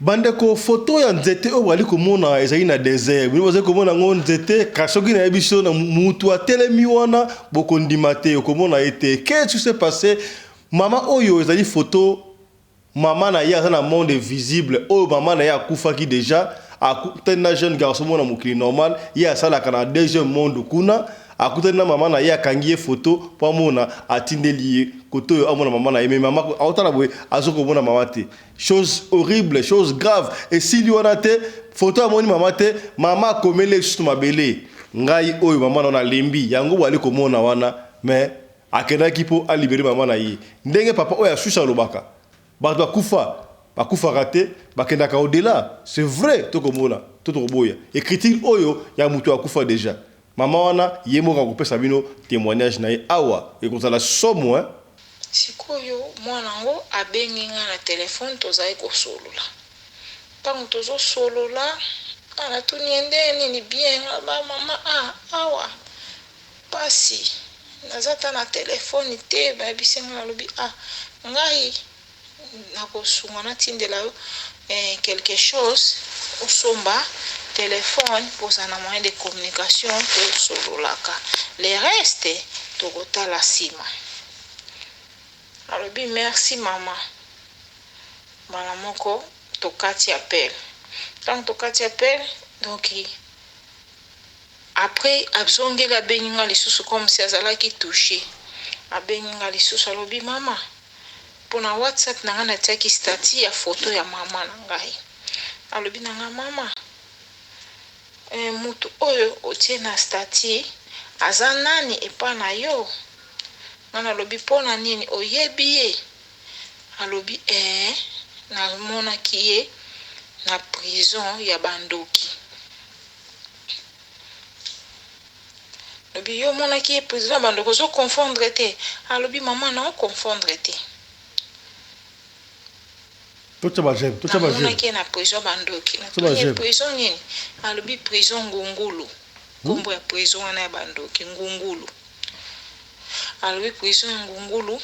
Bandeko photo ya nzete oyo bozali komona ezali na desert bino bozali komona yango nzete kasi soki nayebi biso na mutu atelemi wana bokondima te okomona ye te qu'est-ce qui s'est passé mama oyo ezali photo mama na ye aza na monde visible oyo mama na ye akufaki deja akutani na jeune garçon moko na mokili normal ye asalaka na deuxième monde kuna akutani na mama na ye akangi ye photo mpo amona atindeli ye kote oyo amona mama na ye mais mama aotala boye azokomona mama te Chose horrible, chose grave, esili wana te, photo amoni mama te, mama akomeli lisusu mabele. Ngai oyo mama na nalembi, yango bwali komona wana, mais akendaki po a libere mama na ye. Ndenge papa oyo ya Suisse alobaka, bato bakufa, bakufaka te, bakendaka au delà. C'est vrai tokomona, to tokoboya. Ecriture oyo ya mutu akufa dejà. Mama wana ye moko akopesa bino temoignage na ye awa, ekozala somo hein. Sikoyo mwana yango abengi nga na telephone tozali kosolola tango tozo solola nga natuni ye ndenge nini bien alobi mama ah awa pasi naza ata na telephone te bayebisi nga nalobi ah ngai nakosunga natindela yo quelque chose osomba telephone po ozala na moyen de communication tosololaka le reste tokotala sima alobi merci maman mbala moko tokati appel tango tokati appel donc après azongeli abengi nga lisusu comme si azalaki touche abengi nga lisusu alobi maman Pona WhatsApp na nga natiaki statut ya photo ya maman na ngai. Alobi na nga maman eh, mutu oyo otie na statut aza nani epa na yo? Nga nalobi pona nini oyebi ye? Alobi eh, namonaki ye na prison ya ba ndoki. Alobi yo omonaki ye president ba ndoki ozo confondre te? Alobi maman nao confondre te. Totia ba j'aime, totia ba j'aime. Namonaki ye na prison ba ndoki. Natuni ye prison nini? Alobi prison ngungulu. Kombo ya prison wana ya ba ndoki ngungulu. Alobi prison ya ngungulu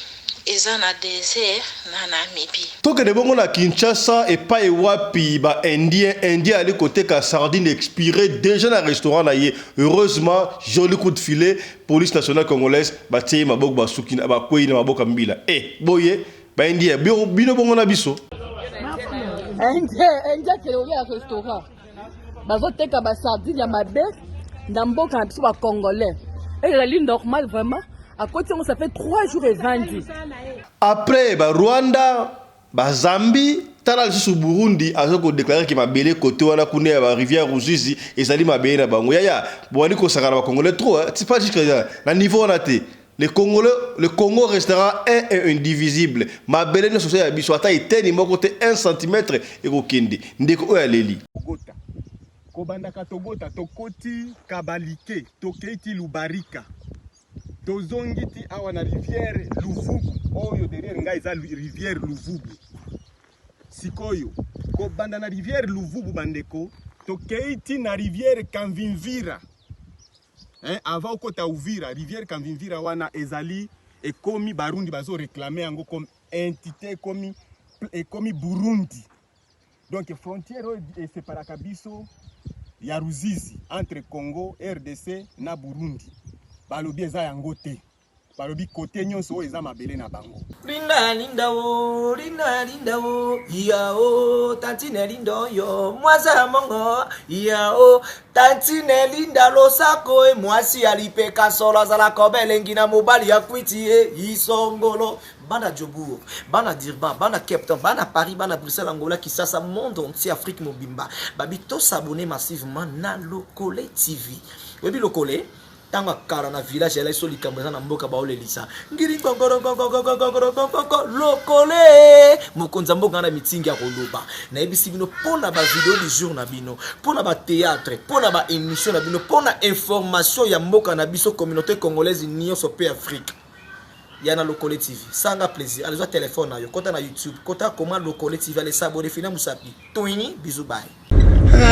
eza na desert na Namibie. Tokende bongo na Kinshasa epai wapi ba indiens, indien ali koteka sardine expire dejà na restaurant na ye. Heureusement joli coup de filet, police nationale congolaise batie ye maboko basuki bakweyi na maboko ya mbila. Eh boye ba indiens bino bongo na biso? Indien, indien akende kolia na restaurant. Bazoteka ba sardine ya mabe na mboka na biso ba congolais. Ezali normal vraiment. Akoti yango ça fait 3 jours evandi. Après ba Rwanda, ba Zambie, tala lisusu Burundi azo ko declarer ke mabele cote wana kuna ya ba rivière Ruzizi ezali mabele na bango. Yaya, bobandi kosakana ba congolais trop hein. C'est pas jusque na niveau wana te. Le Congolais, le Congo restera un et indivisible. Mabele nyonso ya biso ata eteni moko te 1 cm ekokende. Ndeko oyo aleli. Togota. Kobanda Katogota tokoti Kabalike, tokei ti Lubarika. Tozongi ti awa na rivière Luvubu. Oyo derrière ngai eza rivière Luvubu. Sikoyo kobanda na rivière Luvubu bandeko, tokei ti na rivière Kamvimvira. Hein, avant okota Uvira, rivière Kamvimvira wana ezali ekomi Barundi bazo réclamer yango comme entité ekomi ekomi Burundi. Donc frontière oyo eseparaka biso ya Ruzizi entre Congo RDC na Burundi balobi eza yango te. Balobi kote nyonso oyo eza mabele na bango. Linda linda o linda linda o ya o tantine linda oyo mwasi ya mongo ya o tantine linda losako e mwasi ya lipeka solo azalaka obe elengi na mobali ya kwiti e isongolo bana Joburg bana Durban bana Cape Town bana Paris bana Bruxelles Angola Kisasa monde entier Afrique mobimba babi to s'abonner massivement na Lokole TV oyebi Lokole Tango ya kala na village elaki so likambo eza na mboka baolelisa ngiri ngongorongongongongorongongoko lokole mokonzi ya mboka na mitingi ya koloba nayebisi bino mpo na bavideo du jour na bino mpo na batheatre mpo na baémission na bino mpo na information ya mboka na biso communauté congolaise nyonso mpe afrique ya na lokole tv sanga plaisir allez zwa telefone na yo kota na youtube kota koma lokole tv allez s'abonner fina musapi toini bisous bye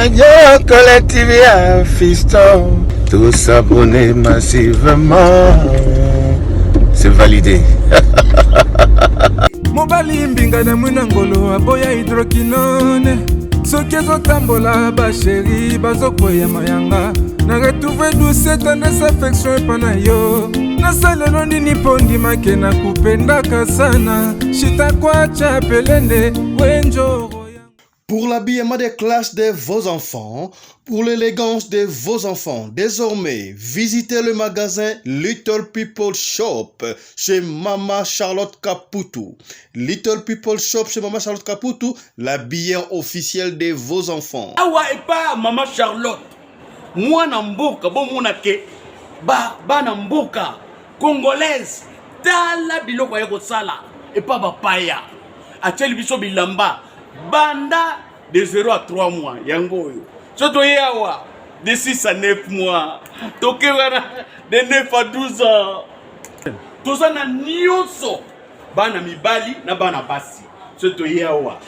Lokole TV un fiston tous abonnés massivement c'est validé. Mobali mbinga na mwina ngolo aboya hydroquinone. Soki ezotambola basheri bazokweya mayanga. Na retrouve douce tendresse affection epa na yo. Nasalelo nini mpo ndimake na kupendaka sana. Shitakwacha pelende wenjoro. Pour l'habillement des classes de vos enfants, pour l'élégance de vos enfants, désormais, visitez le magasin Little People Shop chez Mama Charlotte Caputu. Little People Shop chez Mama Charlotte Caputu, l'habilleur officiel de vos enfants. Awa epa Mama Charlotte, mwana mboka bomona ke ba bana mboka congolaise tala biloko aye kosala epa bapaya atieli biso bilamba banda de 0 à 3 mois yango oyo so toye awa de 6 à 9 mois toke wana de 9 à 12 ans toza na nyonso bana mibali na bana basi so toye awa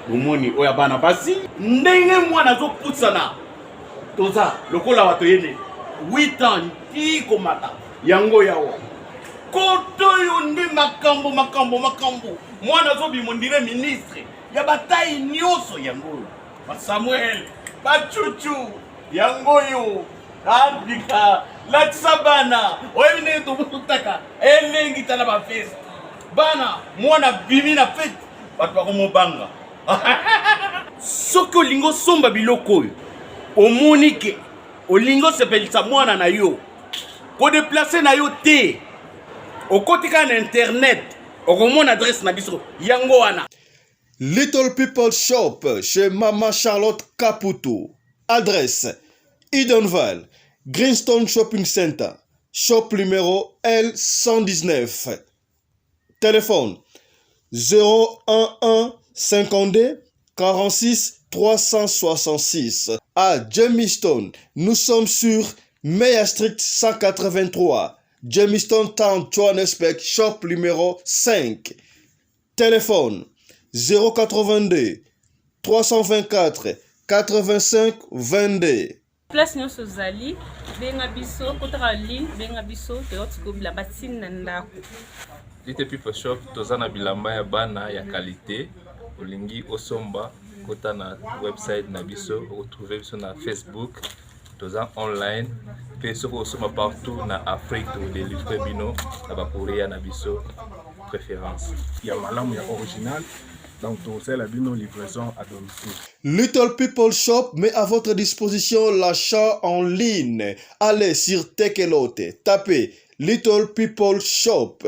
bomoni oyo ya bana basi ndenge mwana azopusana toza lokola bato yene 8 ans ti komata yango yawa koto oyo nde makambo makambo makambo mwana azobima ondire ministre ya batai nyonso yango oyo basamuel bacucu yango oyo afrika latisa bana oyebi ndenge tobotaka elengi tala bafeste bana mwana bimi na fete bato bakomobanga soki olingi osomba biloko oyo omoni ke olingi osepelisa mwana na yo kodeplace na yo te okoti kaka na internet okomona adresse na biso yango wana. Little People Shop chez Mama Charlotte Caputo. Adresse Edenvale, Greenstone Shopping Center, shop numéro L119. Téléphone 011 52 46 366. À Jamestown, nous sommes sur Meyer Street 183, Jamestown Town, Johannesburg, shop numéro 5. Téléphone 082 324 85 22. Place nyonso ozali benga biso kotaka ligne benga biso toyoti ko bilamba tini na ndako. Little People Shop toza na bilamba ya bana ya qualité olingi osomba kota na website na biso okotrouve biso na Facebook toza online mpe soki osomba partout na Afrique tokodelivre bino na bacourrier na biso préférence ya malamu ya original donc tokosalela bino livraison à domicile. Little People Shop met à votre disposition l'achat en ligne. Allez sur Tekelote, tapez Little People Shop.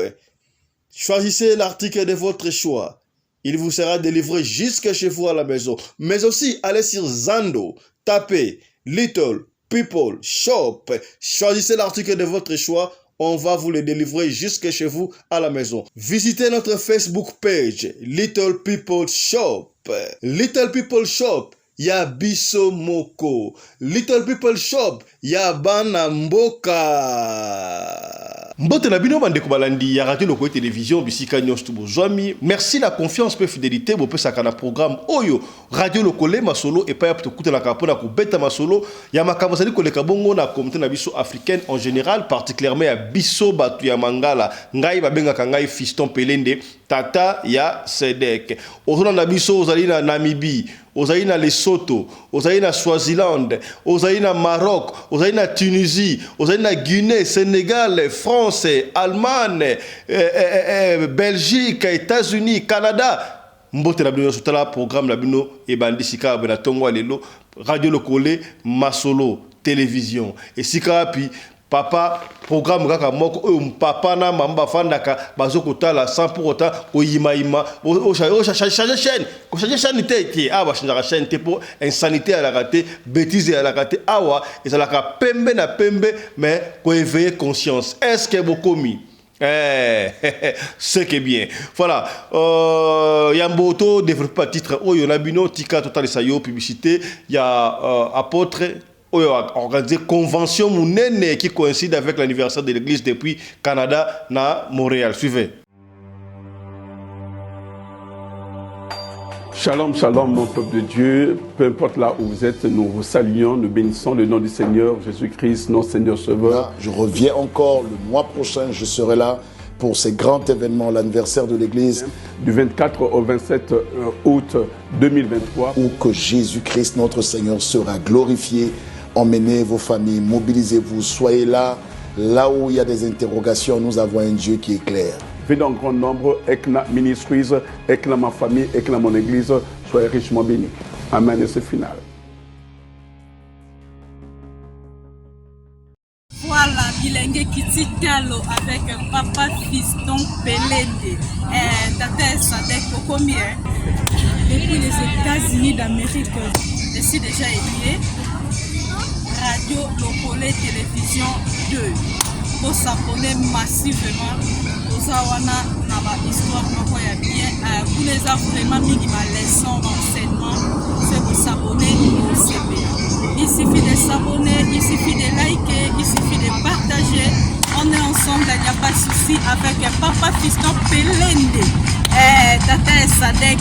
Choisissez l'article de votre choix. Il vous sera délivré jusque chez vous à la maison. Mais aussi, allez sur Zando, tapez Little People Shop. Choisissez l'article de votre choix. On va vous le délivrer jusque chez vous à la maison. Visitez notre Facebook page, Little People Shop. Little People Shop, ya biso moko. Little People Shop, ya bana mboka. Mbote na bino bandeko balandi ya Radio Lokole Television bisika nyonso bozwami. Merci la confiance pe fidélité bopesaka na programme oyo Radio Lokole masolo epai ya tokutanaka mpona kobeta masolo ya makambo ezali koleka bongo na communauté na biso africaine en général, particulièrement ya biso bato ya Mangala. Ngai babengaka ngai Fiston Pelende, tata ya Sedek. Ozolanda biso ozali na Namibie, ozali na Lesotho, ozali na Swaziland, ozali na Maroc, ozali na Tunisie, ozali na Guinée, Sénégal, France, Allemagne, Belgique, États-Unis, Canada. Mbote na bino nyonso, tala programme na bino ebandi sika na ntongo ya lelo. Radio Lokole Masolo Télévision esika wapi papa programme kaka moko oyo papa na mama bafandaka bazo kotala sans pour autant koyimayima ochange chaîne kochange chaîne te te awa bachangeaka chaîne te mpo insanité ezalaka te, bêtise ezalaka te, awa ezalaka pembe na pembe, mais koéveiller conscience. Est ce que bokomi? Eh, c'est que bien. Voilà. Yambo to développe titre oyo na bino tika totalisa yo publicité ya apôtre oyo a organisé convention munene qui coïncide avec l'anniversaire de l'église depuis Canada na Montréal. Suivez. Shalom, shalom, mon peuple de Dieu. Peu importe là où vous êtes, nous vous saluons, nous bénissons le nom du Seigneur Jésus-Christ, notre Seigneur Sauveur. Je reviens encore le mois prochain, je serai là. pour ce grand événement, l'anniversaire de l'Église. Du 24 au 27 euh, août 2023. Où que Jésus-Christ, notre Seigneur, sera glorifié. Emmenez vos familles, mobilisez-vous, soyez là. Là où il y a des interrogations, nous avons un Dieu qui éclaire. Venez en grand nombre, Ekna Ministries, Ekna ma famille, Ekna mon église, soyez richement bénis. Amen et c'est final. Voilà, bilenge kiti talo avec papa fiston Pelende. Eh, tata Sadek okomi eh. Depuis les États-Unis d'Amérique, je suis déjà écrit. Radio Lokole Télévision 2. Bo s'abonner massivement. Toza wana na ba histoire moko ya bien. Euh, kuna eza vraiment mingi ba leçon, ba enseignement. C'est ko s'abonner osepela. Il suffit de s'abonner, il suffit de liker, il suffit de partager. On est ensemble, il n'y a pas de souci avec Papa Fiston Pelende. Eh, Tata Sadek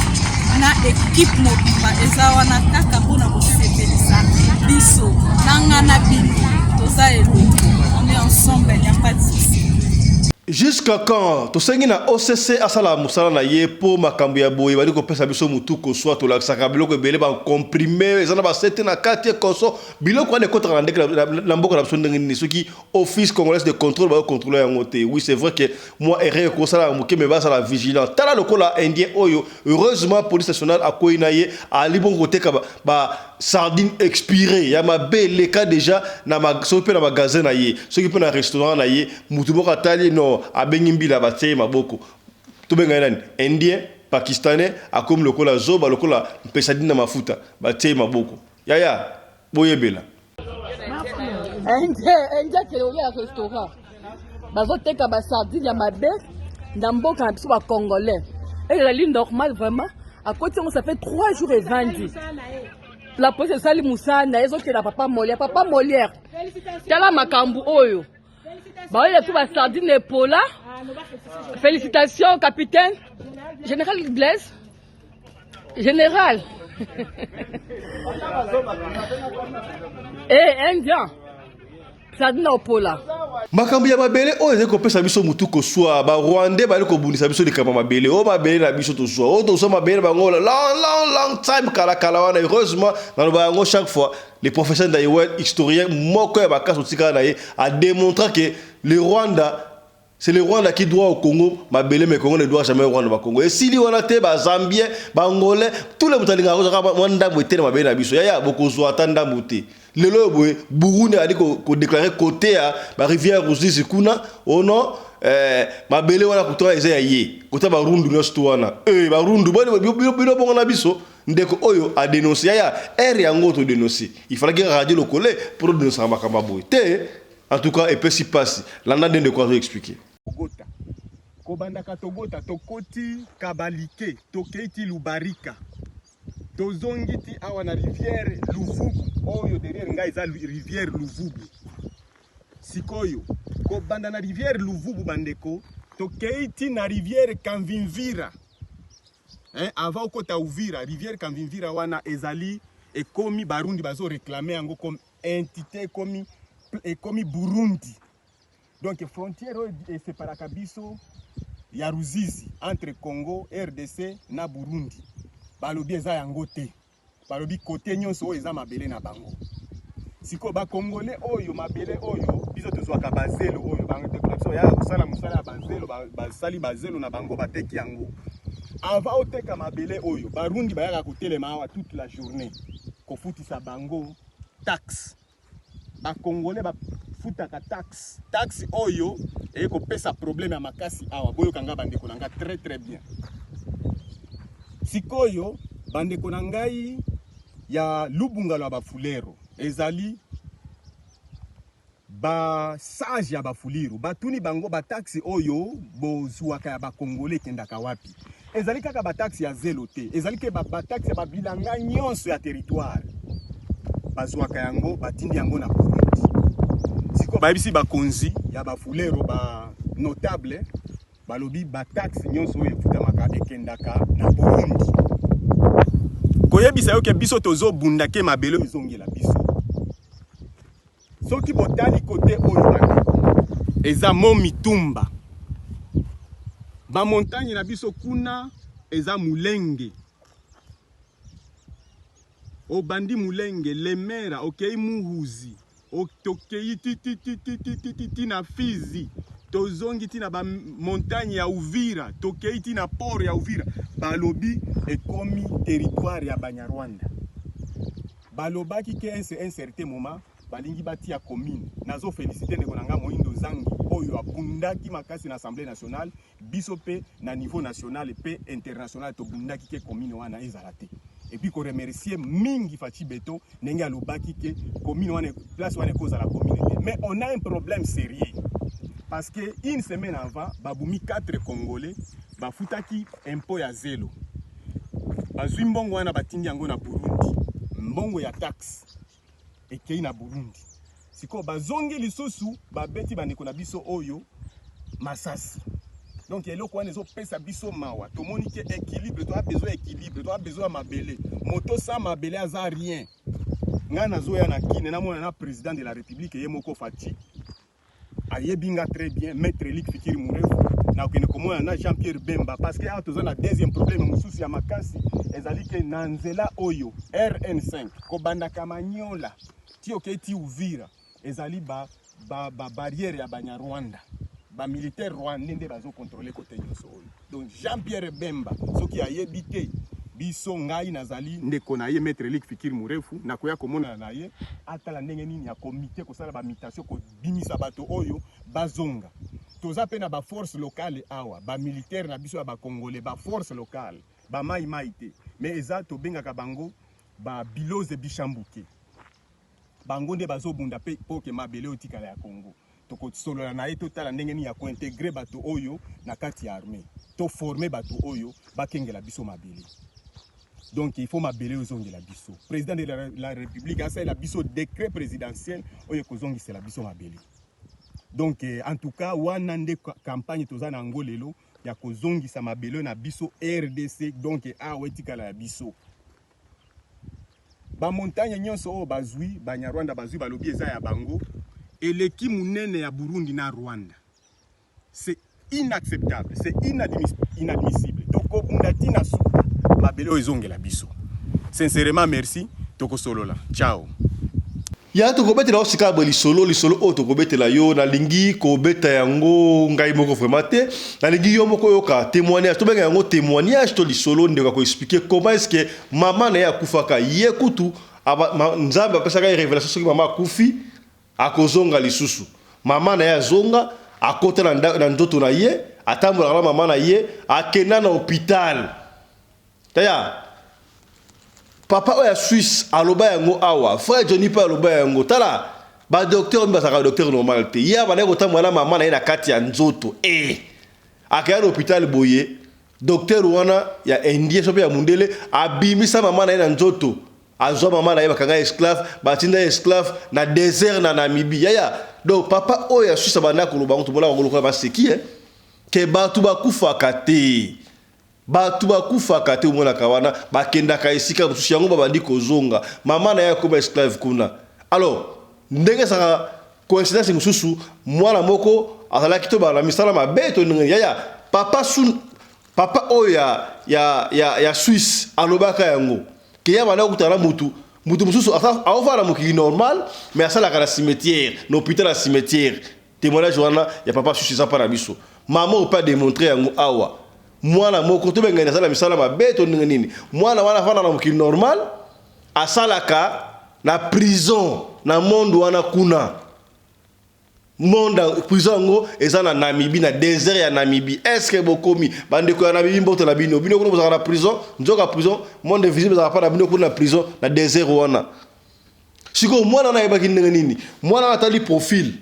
na équipe mobimba eza wana kaka mpona kosepelisa biso na nga na bino toza elongo on est ensemble il n'y a pas de souci. Jusqu'à quand? Tosengi na OCC asala mosala na ye po makambo ya boye ebandi kopesa biso mutu koswa tolakisaka biloko ebele ba comprime eza na ba sete na kati konso biloko wana ekotaka na ndeke na mboka na biso ndenge nini soki office congolaise de contrôle bazo contrôler yango te oui c'est vrai que moi erreur ekosala moke mais bazala vigilant tala lokola indien oyo heureusement police nationale akwei na ye ali bongo koteka ba, ba sardine expirée ya mabe eleka déjà na soki mpe na magasin na ye soki mpe na restaurant na ye mutu moko atali no abengi mbila batie ye maboko tobenga ye nani indien pakistanais akomi lokola zoba lokola mpesadine na mafuta batie ye maboko yaya boyebela Indien akende kolia na restaurant bazoteka basardine ya mabe na mboka na biso bacongolais ezali normal vraiment akoti yango ça fait 3 jours evandi la police esali mosala na ye ezokenda papa molière papa molière tala makambo oyo baoyela biso basardine epola félicitations capitaine général blaise Général. Eh, hey, Indien. Sardine opola. Makambo ya mabele oyo ezali kopesa biso mutu koswa ba rwandais bali kobundisa biso likambo ya mabele oyo mabele na biso tozwa oyo tozwa mabele na bango long long long time kala kala wana heureusement naloba yango chaque fois le professeur Ndaiwel historien moko ya makasi otikala na ye a démontra que le Rwanda C'est le Rwanda qui doit au Congo mabele mais Congo ne doit jamais au Rwanda ba Congo. Esili wana te ba Zambien, ba Angolais, tous les moto alingaka kozwa mwa ndambo ete na mabele na biso. Yaya bokozwa ata ndambo te. Lelo oyo boye Burundi ali ko, ko déclarer côté ya ba rivière Ruzizi kuna oh non eh, mabele wana kutu eza ya ye. Kota ba Rundu nyonso tu wana. Eh ba Rundu bino bino bongo na biso ndeko oyo a dénoncer yaya aire yango to dénoncer. Il fallait que radio lokole pour dénoncer makambo boye. Te En tout cas epesi pasi. Landa nde ndeko azo expliquer. Togota. Kobanda Katogota tokoti Kabalike, tokei ti Lubarika. Tozongi ti awa na rivière Luvubu. Oyo derrière ngai eza rivière Luvubu. Sikoyo kobanda na rivière Luvubu bandeko, tokei ti na rivière Kamvimvira. Hein, avant okota Uvira, rivière Kamvimvira wana ezali ekomi Barundi bazo réclamer yango comme entité ekomi ekomi Burundi. Donc frontière oyo eseparaka biso ya Ruzizi entre Congo RDC na Burundi. Balobi eza yango te. Balobi kote nyonso oyo eza mabele na bango. Sikoyo ba Congolais oyo mabele oyo biso tozwaka bazelo oyo bandeko na biso ya kosala mosala ya bazelo basali bazelo na bango bateki yango. Avant oteka mabele oyo Barundi bayaka kotelema awa toute la journée kofutisa bango taxe ba congolais bafutaka taxe taxe oyo eye kopesa problème ya makasi awa boyoka nga bandeko na nga très très bien sikoyo bandeko na ngai ya lubungalo ya bafulero ezali ba sage ya bafuliru batuni bango ba taxe oyo bozuaka ya ba congolais ekendaka wapi ezali kaka ba taxe ya zelo te ezali ke ba taxe ya babilanga nyonso ya territoire bazwaka yango batindi yango na Burundi sikoyo bayebisi bakonzi ya bafulero ba notable Balobi ba taxes nyonso oyo efutamaka ekendaka na Burundi. Koyebisa yo ke biso tozo bunda ke mabele oyo ezongela biso. Soki botali kote oyo bandeko, eza Mont Mitumba. Ba montagne na biso kuna eza Mulenge. Obandi Mulenge, Lemera, okei Muhuzi, tokei ti ti ti ti ti ti ti ti na Fizi, tozongi ti na ba montagne ya Uvira, tokei ti na port ya Uvira. Balobi ekomi territoire ya Banyarwanda. Balobaki ke un certain moment balingi batia commune. Nazo feliciter ndeko na nga Moindo Zangi oyo abundaki makasi na Assemblee nationale, biso pe na niveau national pe international tobundaki ke commune wana ezala te. Et puis ko remercier mingi Fatshi Beton ndenge alobaki ke commune wana place wana ekozala commune te. Mais on a un problème sérieux parce que une semaine avant babumi 4 Congolais bafutaki impôt ya zelo, bazwi mbongo wana batindi yango na Burundi, mbongo ya taxe ekei na Burundi. Sikoyo bazongi lisusu babeti bandeko na biso oyo masasi. Donc eloko wana ezopesa biso mawa. Tomoni ke équilibre, toa besoin ya équilibre, toa besoin ya mabele. Moto sans mabele aza rien. Ngai nazoya na Kin namona na président de la République ye moko Fatshi ayebi nga très bien, maître Luc Fikiri Murefu, nakokende komona na Jean-Pierre Bemba parce que awa toza na deuxième problème mosusu ya makasi ezali ke na nzela oyo RN5 kobanda Kamanyola ti okei ti Uvira ezali ba, ba, ba barrière ya Banyarwanda, ba militaire rwandais nde bazo contrôler kote nyonso oyo. Donc Jean-Pierre Bemba soki ayebi te biso, ngai nazali ndeko na ye maître Luc Fikiri Murefu, nakoya komonana na ye atala ndenge nini ya komite kosala ba mutation kobimisa bato oyo bazonga. Toza pe na ba force locale awa, ba militaire na biso ya ba congolais, ba force locale, ba mai mai te, mais eza tobengaka bango ba biloze bishambuke. Bango nde bazobunda pe po ke mabele oyo etikala ya Congo. Tokosolola na ye totala ndenge nini ya ko integrer bato oyo na kati ya armee. To former bato oyo bakengela biso mabele. Donc il faut mabele oyo ezongela biso. Président de la, la République asalela biso décret présidentiel oyo ekozongisela biso mabele. Donc eh, en tout cas wana nde campagne toza na yango lelo ya kozongisa mabele na biso RDC, donc awa etikala ya biso. Ba montagne nyonso oyo bazwi, Banyarwanda bazwi, balobi eza ya bango, eleki munene ya Burundi na Rwanda. C'est inacceptable, c'est inadmissible. Tokobunda ti na suka, mabele oyo ezongela biso. Sincèrement merci, tokosolola. Ciao. Ya tokobetela yo sika boye lisolo lisolo oyo tokobetela yo nalingi kobeta yango ngai moko vraiment te nalingi yo moko oyoka témoignage tobenga yango témoignage to lisolo ndeko akoexplike comment est ce que mama na ye akufaka ye kutu aba, ma, nzambe apesaka ye révélation soki mama akufi akozonga lisusu mama na ye azonga akota na, na nzoto na ye atambolaka na mama na ye akenda na hôpital Taya papa oyo ya Suisse aloba yango awa, frère Johnny pe aloba yango. Tala ba docteur mi bazalaka docteur normal te. Ye abandaki kotambola na mama na ye na kati ya nzoto. Eh! Akaya na hôpital boye, docteur wana ya indien so pe ya mundele abimisa mama na ye na nzoto. Azwa mama na ye bakanga esclave, batinda ye esclave na désert na Namibie. Yaya, donc papa oyo ya Suisse abandaki koloba yango tomonaka yango lokola maseki eh. Ke bato bakufaka te. Batu bakufaka te omonaka wana bakendaka esika mosusu yango babandi kozonga mama na ye akoma esclave kuna alors ndenge ezalaka coïncidence mosusu mwana moko azalaki to na misala mabe to ndenge yaya papa sun papa oyo ya, ya, ya, ya Suisse alobaka yango ke ya banda kokutana na mutu mutu mosusu aofanda na mokili normal mais asalaka na cimetière na hôpital ya cimetière Témoignage wana ya papa susu eza pa na biso. Mama oyo pe a demontrer yango awa. Mwana moko to bengani asala misala mabe to ndenge nini. Mwana wana afanda na mokili normal asalaka na prison na monde wana kuna. Monde prison yango eza na Namibie na désert ya Namibie. Est-ce que bokomi bandeko ya Namibie mbote na bino? Bino kuna bozalaka na prison, nzoka prison monde invisible ezalaka pa na bino kuna na prison na désert wana. Sikoyo mwana wana ayebaki ndenge nini? Mwana wana atali profil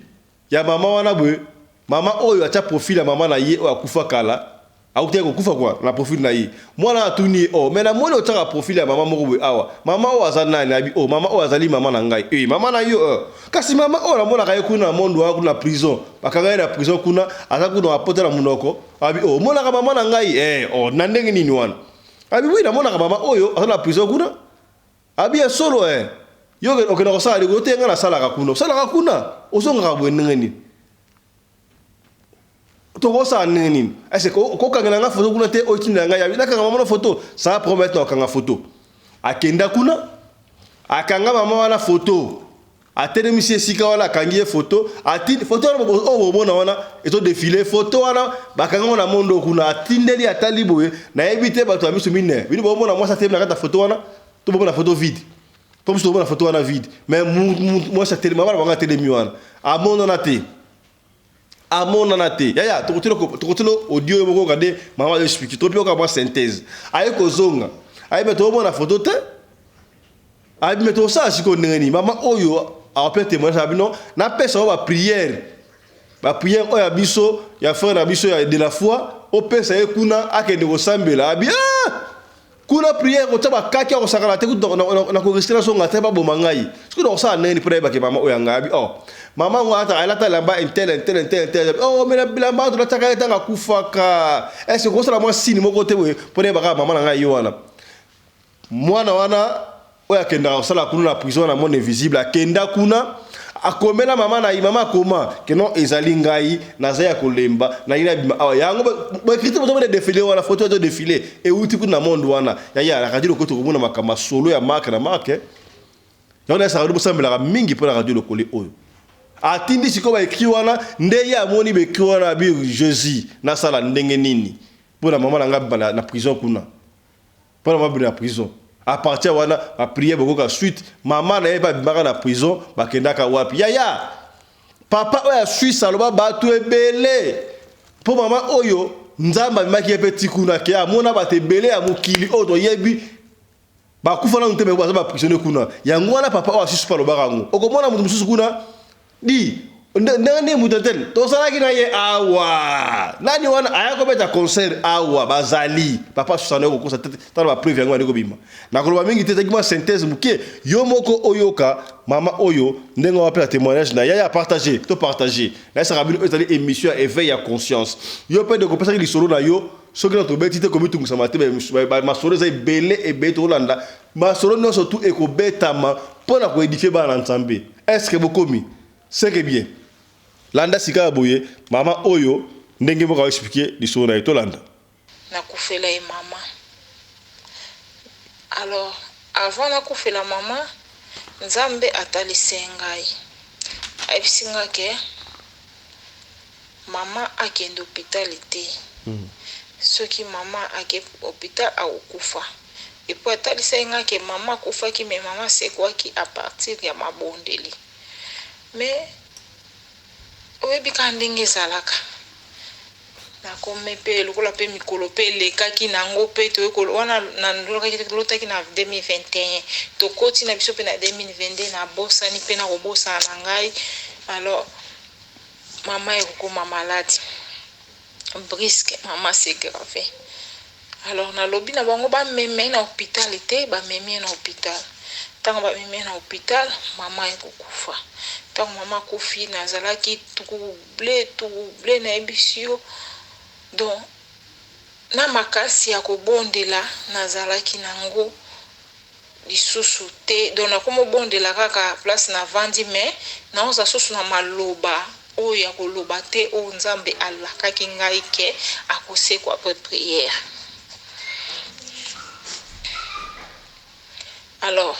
ya mama wana boye, mama oyo atya profil ya mama na ye oyo akufa kala, autaki kokufa kwa na profil na ye. Mwana atuni ye, oh, mais namoni otyaka profil ya mama moko boye awa. Mama oyo aza nani? Abi, oh, mama oyo azali mama na ngai. Eh, mama na yo, eh. Kasi mama oyo namonaka ye kuna na monde wana kuna na prison. Bakanga ye na prison kuna, aza kuna apota na monoko. Abi, oh, omonaka mama na ngai? Eh, oh, na ndenge nini wana? Abi, oui, namonaka mama oyo aza na prison kuna. Abi ya solo eh. Yo okenda kosala likolo te nga nasalaka kuna. Osalaka kuna? Ozongaka boye ndenge nini? Tokosala ndenge nini? Est-ce que okokangela nga photo kuna te otindela ngai yabi nakanga mama na photo sans problème na okanga photo. Akenda kuna akanga mama wana photo atelemisi esika wana akangi ye photo atindi photo wana oyo bomona wana ezo defile photo wana bakanga ngo na mondo kuna atindeli atali boye nayebi te bato ya miso mine bino bomona mwasi atelemi na kati ya photo wana to bomona photo vide mpo biso tomona photo wana vide mais mwasi atelemi mama na bango atelemi wana amonana te amonana te yaya tokotela audio yo moko kade mama azo explique topi yoka mwa synthèse aye kozonga aye me tokomona photo te aye me tokosala sikoyo ndenge nini mama oyo akope témoignage na bino napesa yo baprière baprière oyo ya biso ya frère na biso ya de la foi opesa ye kuna akende kosambela abi ah! Kuna prière kotia ba kaki akosakana te kutu na ko risque nazonga te baboma ngai soki nakosala ndenge nini mpo nayeba ke mama oyo ya ngai abi oh mama yango ata alata elamba intel intel intel intel oh mais bilamba wana tolataka ye ntango akufaka est ce que okosala mwa signe moko te boye mpo nayeba kaka mama na ngai ye wana mwana wana oyo akendaka kosala kuna na prison na monde invisible akenda kuna akomela mama na ye mama akoma ke non ezali ngai naza ya kolemba nalingi nabima awa yango baekriti moto bana defile wana foto ezo defile euti kuna na monde wana yaya na radio lokole tokomona makambo solo ya marke na marke yango nayesaka radio bosambelaka mingi mpo na radio lokole oyo atindi sikoyo baekri wana nde ye amoni baekri wana abi jésus nasala ndenge nini mpo na mama na ngai na prison kuna Pona mabina na prison. A partir wana ba prière bokoka suite mama na ye pe abimaka na prison bakendaka wapi yaya papa oyo ya Suisse aloba batu ebele po mama oyo nzambe amemaki ye pe ti kuna ke amona bato ebele ya mokili oyo toyebi bakufa nanu te me baza ba prisonnier kuna yango wana papa oyo ya Suisse pe alobaka yango okomona moto mosusu kuna Di, ndenge nini moto tel tozalaki na ye awa nani wana aya kobeta concert awa bazali papa susana okokosa te tala bapreuve yango bandi kobima nakoloba mingi te ezalaki mwa synthèse moke yo moko oyoka mama oyo ndenge wapesa témoignage na yaya partage to partage nayesaka bino oyo ezali émission ya éveil ya conscience yo mpe ndeko opesaki lisolo na yo soki na tobeti te komitungisama te masolo eza ebele ebele tokolanda masolo nyonso tu ekobetama mpo na koedifie bana na nzambe Est ce que bokomi? Ce que bien. Landa sika ya boye mama oyo ndenge moko a expliquer lisolo na ye tolanda. Nakufela ye mama alors avant nakufela mama nzambe atalisi ye ngai ayebisi nga ke mama akende hopital te soki mama ake hopital akokufa Et puis atalisaki nga ke maman akufaki mais maman asekuaki à partir ya mabondeli. Mais oyebi kaka ndenge ezalaka. Nakomi pe lokola pe mikolo pe elekaki na yango pe toye ko wana nalotaki na 2021 tokoti na biso pe na 2022 nabosani pe na kobosana na ngai alors mama ekokoma malade. Brisque maman c'est grave alors nalobi na bango bamema ye na hopital te bamemi ye na hopital ntango bamemi ye na hopital mama aye kokufa ntango mama akufi nazalaki trouble trouble nayebisi yo donc na makasi ya kobondela nazalaki nango lisusu te donc nakomi obondela kaka place na vandi mais naoza susu na maloba oyo ya koloba te oyo nzambe alakaki ngai ke akosekwa après prière alors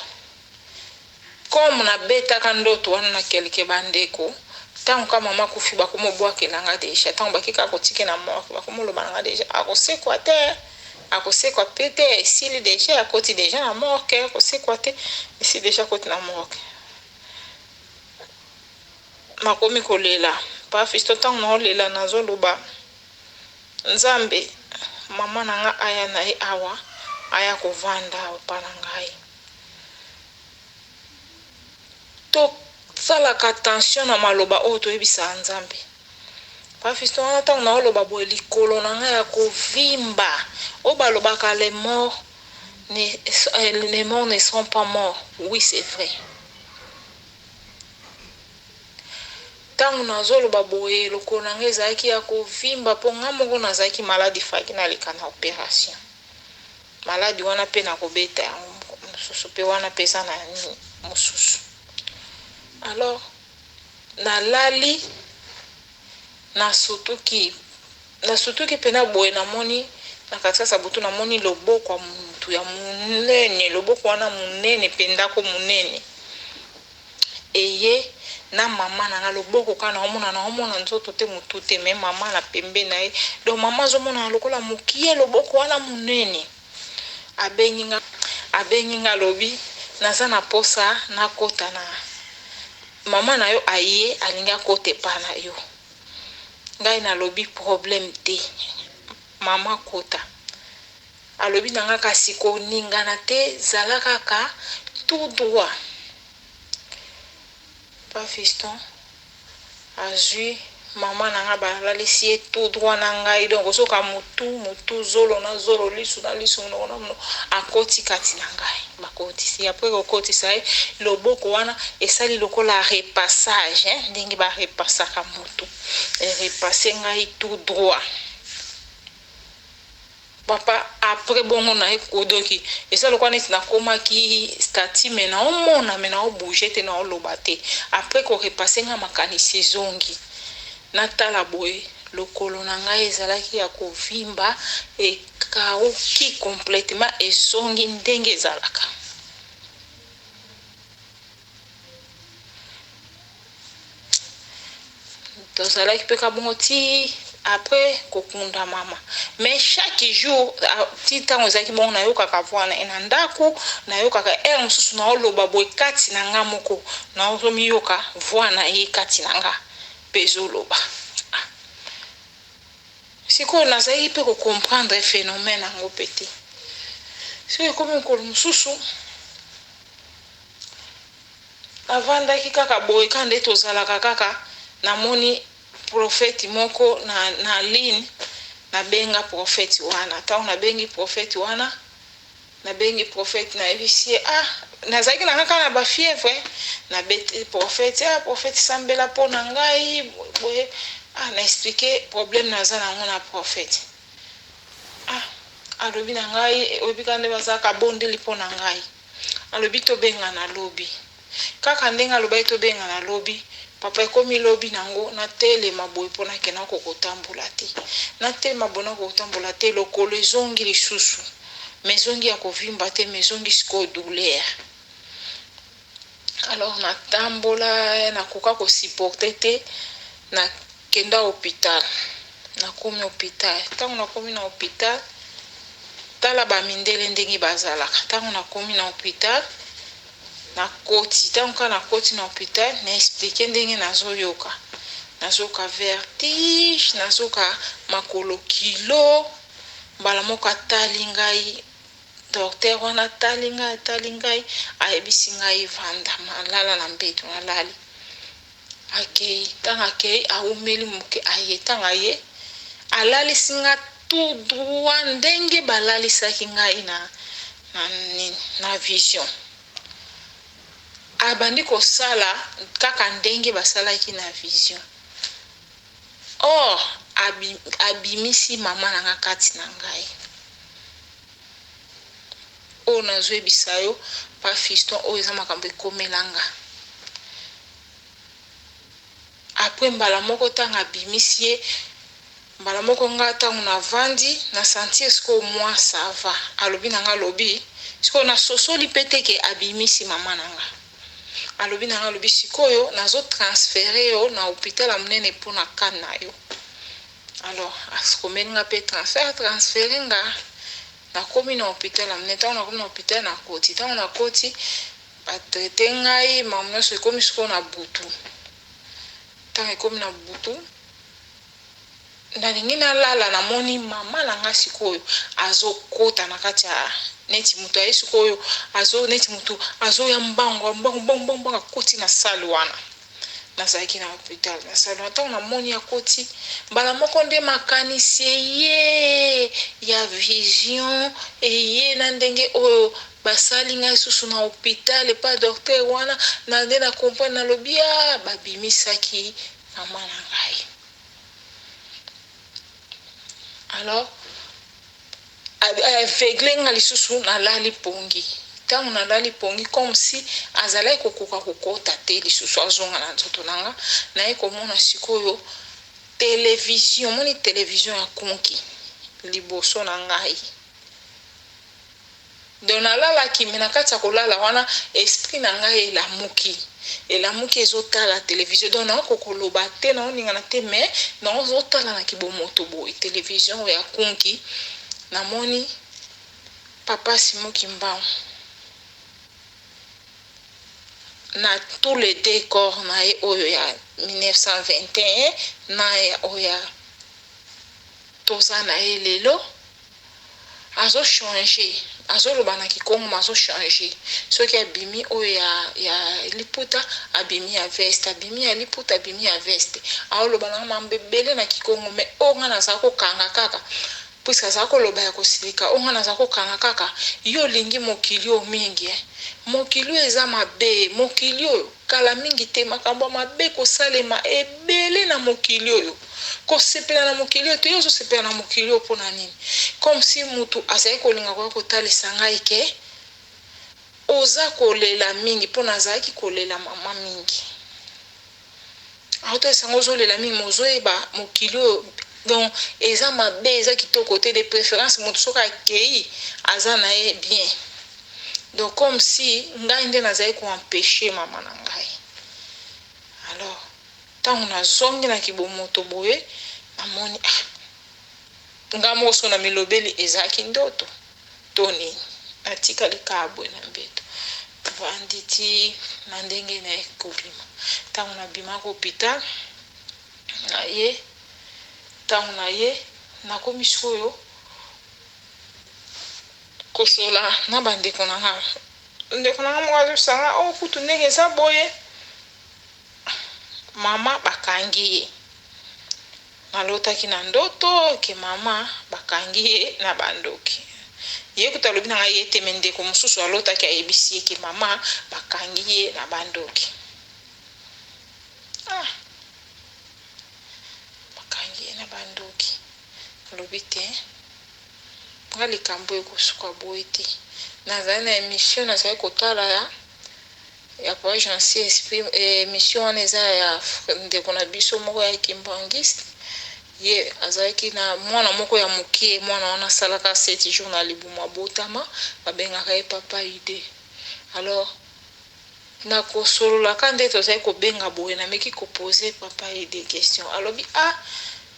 comme nabetaka ndoto wana na quelque bandeko ntango ka mama akufi bakomi obwakela nga deja ntango bake kaka kotike na morgue bakomi oloba na nga deja akosekwa te Akosekwa pe te esili dejà akoti dejà na morgue akosekwa te esi dejà akoti na morgue nakomi kolela pa fiston ntango naolela nazoloba nzambe mama na nga aya na ye awa aya kovanda awa pa na ngai tosalaka attention na maloba oyo toyebisaka nzambe Pa fiston wana tango nao loba boye likolo na nga ya kovimba oyo balobaka les morts ne les morts ne sont pas morts oui c'est vrai tango nazoloba boye lokolo na nga ezalaki ya kovimba po nga moko nazalaki malade faki naleka na operation maladi wana pe nakobeta yango mosusu pe wana pe eza na nini mosusu alors Nalali, nasutuki. Nasutuki pena boye namoni na katikati ya butu namoni loboko ya mutu ya munene loboko wana munene penda ko munene eye na mama na nga loboko kaka naomona naomona nzoto te mutu te mais mama na pembeni na ye donc mama azomonana lokola mukie loboko wana munene abengi nga abengi nga alobi naza na posa nakota na mama na yo aye alingi akota epa na yo Ngai nalobi problème te maman kota. Alobi na nga kasi koningana te zala kaka tout droit. Pa fiston azui maman na nga balalisi ye tout droit na ngai donc ozoka mutu mutu zolo na zolo lisu na lisu munoko na munoko akoti kati na ngai bakotisi ye après kokotisa ye loboko wana esali lokola repassage hein ndenge ba repassaka mutu e repasse ngai tout droit papa après bongo naye kodoki eza lokola neti nakomaki statut mais naomona mais nao bouger te naoloba te après ko repasse ngai makanisi ezongi natala boye lokolo na ngai ezalaki ya kovimba ekauki complètement ezongi ndenge ezalaka. Tozalaki pe kaka bongo ti après kokunda mama mais chaque jour ti tango ezalaki bongo nayokaka voix na ye na ndaku nayokaka heure mosusu naoloba boye kati na nga moko nazomiyoka voix na ye kati na nga pe ezoloba ah. Sikoyo nazalaki pe ko comprendre phenomène yango pe te soki ekomi mokolo mosusu Navandaki kaka boye, kaka nde tozalaka kaka, namoni prophète moko na, na ligne, nabenga prophète wana. Tango nabengi prophète wana, nabengi prophète, nayebisi ye, ah, nazalaki na nga kaka na ba fièvre, nabeti prophète, ah, prophète sambela po na ngai, boye, ah, na expliquer problème naza na yango na prophète. Ah, alobi na ngai, oyebi kaka nde bazalaka, abondeli po na ngai. Alobi tobengana lobi. Kaka ndenge alobaki tobengana lobi, papa ekomi lobi nango natelema boye po nakende nakoka kotambola te. Natelema boye nakoka kotambola te lokolo ezongi lisusu mais ezongi ya kovimba te mais ezongi sikoyo douleur. Alors natambola nakoka ko supporter te nakenda hopital. Nakomi hopital tango nakomi na hopital Tala ba mindele ndenge bazalaka tango nakomi na hopital nakoti tango kaka nakoti na hopital na explique ndenge nazoyoka nazoyoka vertige nazoyoka makolo kilo mbala moko atali ngai docteur wana atali ngai atali ngai ayebisi ngai vanda malala na mbeto nalali Akeyi tango akeyi awumeli muke aye tango aye alalisi nga tout droit ndenge balalisaki ngai na na nini na vision abandi kosala kaka ndenge basalaki na vision or abimisi mama na nga kati na ngai oyo nazoyebisa yo pa fiston oyo eza makambo ekomela nga. Après mbala moko tango abimisi ye mbala moko nga tango na vandi na sentir sikoyo mua ça va alobi na nga alobi sikoyo na sosoli pe te ke abimisi maman na nga alobi na nga alobi sikoyo nazo transfere yo na hopital ya munene pona cas na yo alors akomeli nga pe transfert a transfere nga nakomi na hopital ya munene tango nakomi na hopital nakoti tango nakoti Ba traite ngai makambo nionso ekomi sikoyo na butu tango ekomi na butu nalingi nalala namoni mama na ngai sikoyo azokota na kati ya neti mutu aye sikoyo azo neti mutu azoya mbangu mbangu mbangu mbangu akoti na salle wana. Nazalaki na hopital na salon tango na moni akoti mbala moko nde makanisi eye ya vision eye na ndenge oyo basali ngai susu na hopital epa docteur wana na nde na comprendre nalobi ah babimisaki mama na ngai alors Aveugle nga lisusu nalali pongi tango nalali pongi comme si azalaki kokoka kokota te lisusu azonga na nzoto na nga naye komona sikoyo. Television, omoni television ya kunki liboso na ngai. Donc nalalaki mais na kati ya kolala wana esprit na ngai elamuki. Elamuki ezotala television donc naokoka koloba te, naoningana te mais naozotala na kibomoto boye television oyo ya kunki namoni papa Simon Kimbangu. Na tous les deux corps na ye oyo ya 1921 na ya oyo ya toza na ye lelo azo changer azoloba na kikongo mais azo changer soki abimi oyo ya, ya liputa abimi ya veste abimi ya liputa abimi ya veste aoloba na mambo ebele na kikongo mais oyo nga naza kokanga kaka Puisque aza koloba ya kosilika oyo nga naza kokanga kaka yo olingi mokili oyo mingi eh mokili oyo eza mabe mokili oyo kala mingi te makambo ya mabe ekosalema ebele na mokili oyo kosepela na mokili oyo te yo ozosepela na mokili oyo pona nini comme si mutu azali kolinga koya kotalisa ngai ke oza kolela mingi po nazalaki kolela mama mingi. Aotalisa ngo ozolela mingi mais ozoyeba mokili oyo donc eza mabe eza kitoko te de preference moto soki akeyi aza na ye bien donc comme si ngai nde nazali ko empecher mama na ngai alors ntango nazongi na kibomoto boye namoni ah nga moko soki na milobeli ezalaki ndoto to nini natikali kaka boye na mbeto navandi ti na ndenge naye kobima tango na bimaka hopital naye tango naye nakomi sikoyo kosolola na ba ndeko na nga ndeko na nga moko azoyebisa nga oh kutu ndenge eza boye mama bakangi ye. Nalotaki na ndoto ke mama bakangi ye na ba ndoki. Ye kutu alobi na ngai ye te mais ndeko mosusu alotaki ayebisi ye ke mama bakangi ye na ba ndoki. Ah! Bakangi ye na ba ndoki. Alobi te nga likambo ekosuka boye te. Nazali na emission nazali kotala ya Ya papa Jeancy esprit emission wana eza ya ndeko na biso moko ya kimbanguiste ye azalaki na mwana moko ya mukie mwana wana asalaka 7 jours na libumu abotama babengaka ye papa Ide alors na kosololaka nde tozali kobenga boye nameki ko poser papa Ide question alobi ah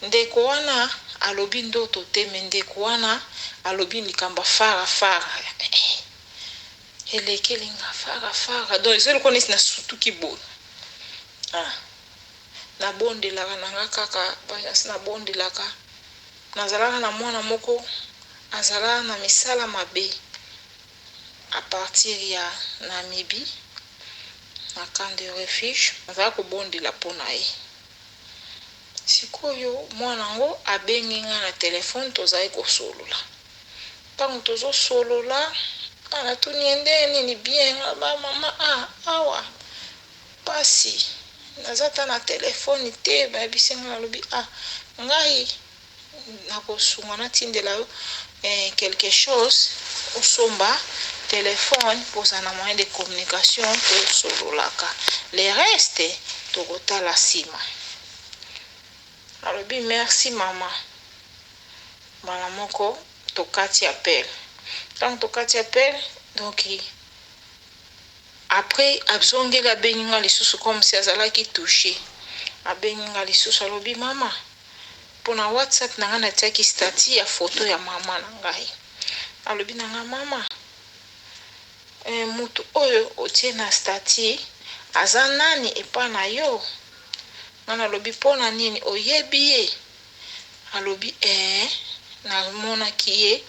ndeko wana alobi ndoto te mais ndeko wana alobi likambo ya fara fara eh. Elekeli nga fara fara donc eza lokola neti na sutuki boye ah na bondelaka na nga kaka basi na bondelaka nazalaka na mwana moko azalaka na misala mabe à partir ya Namibie na camp de refuge nazalaka kobondela mpo na ye sikoyo mwana yango abengi nga na telefone tozali kosolola Tango tozo solola ah natuni ye ndenge nini bien aloba maman ah awa pasi naza ata na telephone te bayebisi nga nalobi ah ngai nakosunga natindela yo eh, quelque chose osomba telephone mpo ozala na moyen de communication tosololaka le reste tokotala nsima alobi merci maman Mbala moko tokati appel tango tokati appel donc après azongeli abengi nga lisusu comme si azalaki touche abengi nga lisusu alobi mama pona whatsapp na nga natiaki statut ya photo ya mama na ngai alobi na nga mama eh, mutu oyo otie na statut aza nani epa na yo nga nalobi pona nini oyebi ye Alobi eeh namonaki ye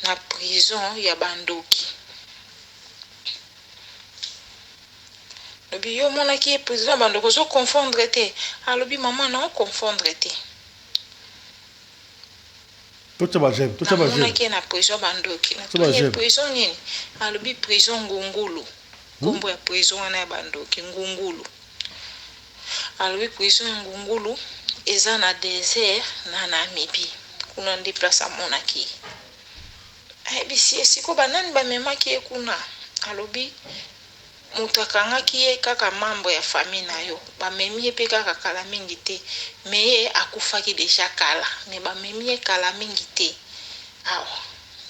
na prison ya ba ndoki. Alobi yo omonaki ye prison ya ba ndoki ozo confondre te? Alobi maman nao confondre te. Totia ba j'aime, totia ba j'aime. Namonaki ye na prison ya ba ndoki. Totia ba Natuni ye j'aime. prison nini? Alobi prison ngungulu. Kombo ya prison wana ya ba ndoki ngungulu. Alobi prison ya ngungulu eza na desert na Namibie kuna nde place amonaki ye. Ayebisi ye sikoyo ba nani bamemaki ye kuna? Alobi Mutu akangaki ye kaka membre ya famille na yo bamemi ye pe kaka kala mingi te mais ye akufaki dejà kala mais bamemi ye kala mingi te awa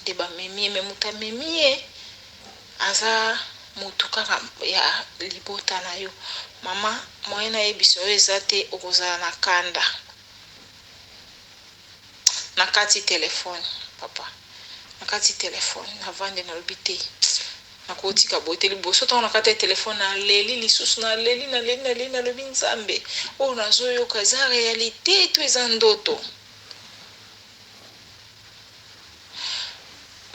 nde bamemi ye mais mutu amemi ye aza mutu kaka ya libota na yo maman moyen nayebisa yo eza te okozala na kanda. Nakati telephone papa nakati telephone navandi nalobi te nakotika boye te liboso ntango nakati telephone naleli lisusu naleli naleli naleli nalobi nzambe oyo nazoyoka eza realite to eza ndoto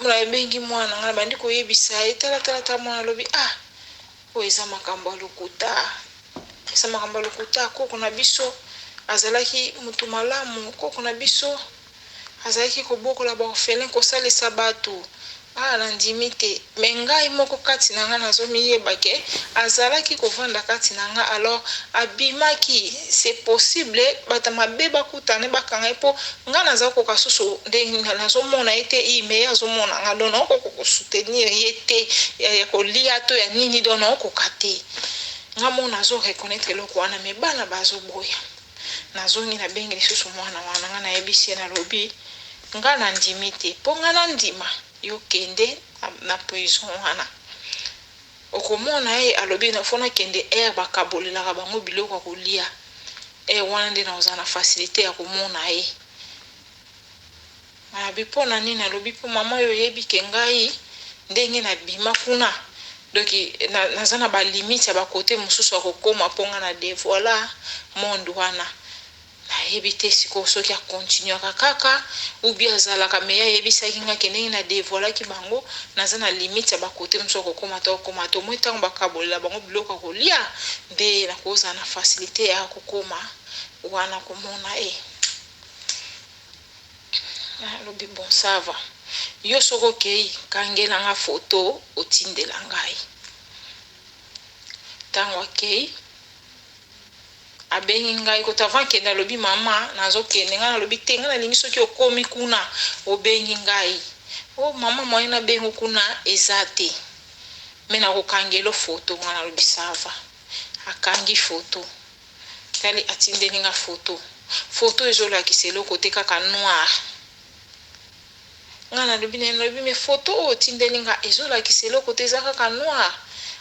nabengi mwana ngai nabandi koyebisa ye tala tala tala mwana alobi ah Oyo eza makambo ya lokuta eza makambo ya lokuta koko na biso azalaki mutu malamu koko na biso azalaki kobokola ba orphelin kosalisa batu ah na ndimi te mais ngai moko kati na ngai nazo miyeba ke azalaki kovanda kati na ngai alors abimaki c'est possible batu ya mabe bakutana bakanga ye po Nga naza koka susu ndenge nazo mona ye te i mais ye azo mona nga donc nako koka ko soutenir ye te ya kolia to ya nini donc nako koka te nga moko nazo reconnaitre eloko wana mais bana bazo boya nazongi na bengi lisusu mwana wana nga nayebisi ye nalobi nga na ndimi te po nga na ndima yo kende na prison wana Okomona ye alobi faut nakende heure bakabolelaka bango biloko ya kolia heure wana nde nakozala na facilite ya komona ye. Nalobi pona nini? Alobi po maman yo oyebi ke ngai ndenge nabima kuna donc naza na ba limite ya ba cote mosusu ya kokoma po ngai na devoila monde wana. Nayebi te sikoyo soki a continuaka kaka ou bien azalaka mais ye ayebisaki nga ke ndenge na devoilaki bango naza na limite ya ba cote mosusu ya kokoma to kokoma te au moins tango bakabolela bango biloko ya kolia nde nakozala na facilite ya kokoma wana komona ye. Nalobi bon ça va yo soki okeyi kangela nga photo otindela ngai. Tango akeyi. Abengi ngai kutu avant akende alobi maman nazo kende ngai nalobi te ngai nalingi soki okomi kuna obengi ngai oh maman moyen nabengo kuna eza te mais nakokangelo photo ngai nalobi ça va akangi photo tali atindeli nga photo photo ezolakisa eloko te kaka noir Nga nalobi naye nalobi mais photo oyo otindeli nga ezolakisa eloko te eza kaka noir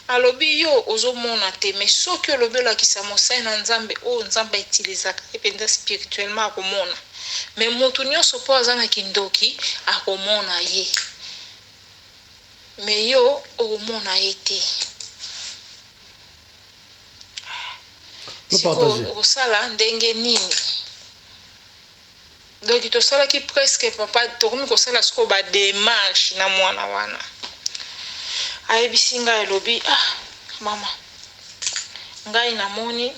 alobi yo ozo mona te mais soki olobi olakisa mosali na nzambe oyo nzambe a utilisaka ye penza spirituellement akomona mais mutu nionso po aza na kindoki akomona ye mais yo okomona ye te sikoyo okosala ndenge nini? Donc tosalaki presque papa tokomi kosala sikoyo ba demarche na mwana wana ayebisi ngai alobi ah mama ngai namoni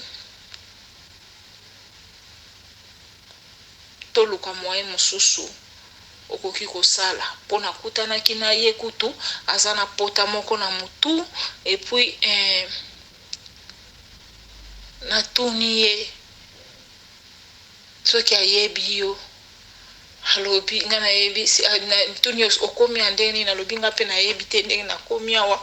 toluka moyen mosusu okoki kosala mpo nakutanaki na ye kutu aza na pota moko na mutu et puis eh, natuni ye Soki ayebi yo alobi nga nayebi natuni yo okomi awa ndenge nini alobi nga pe nayebi te ndenge nakomi awa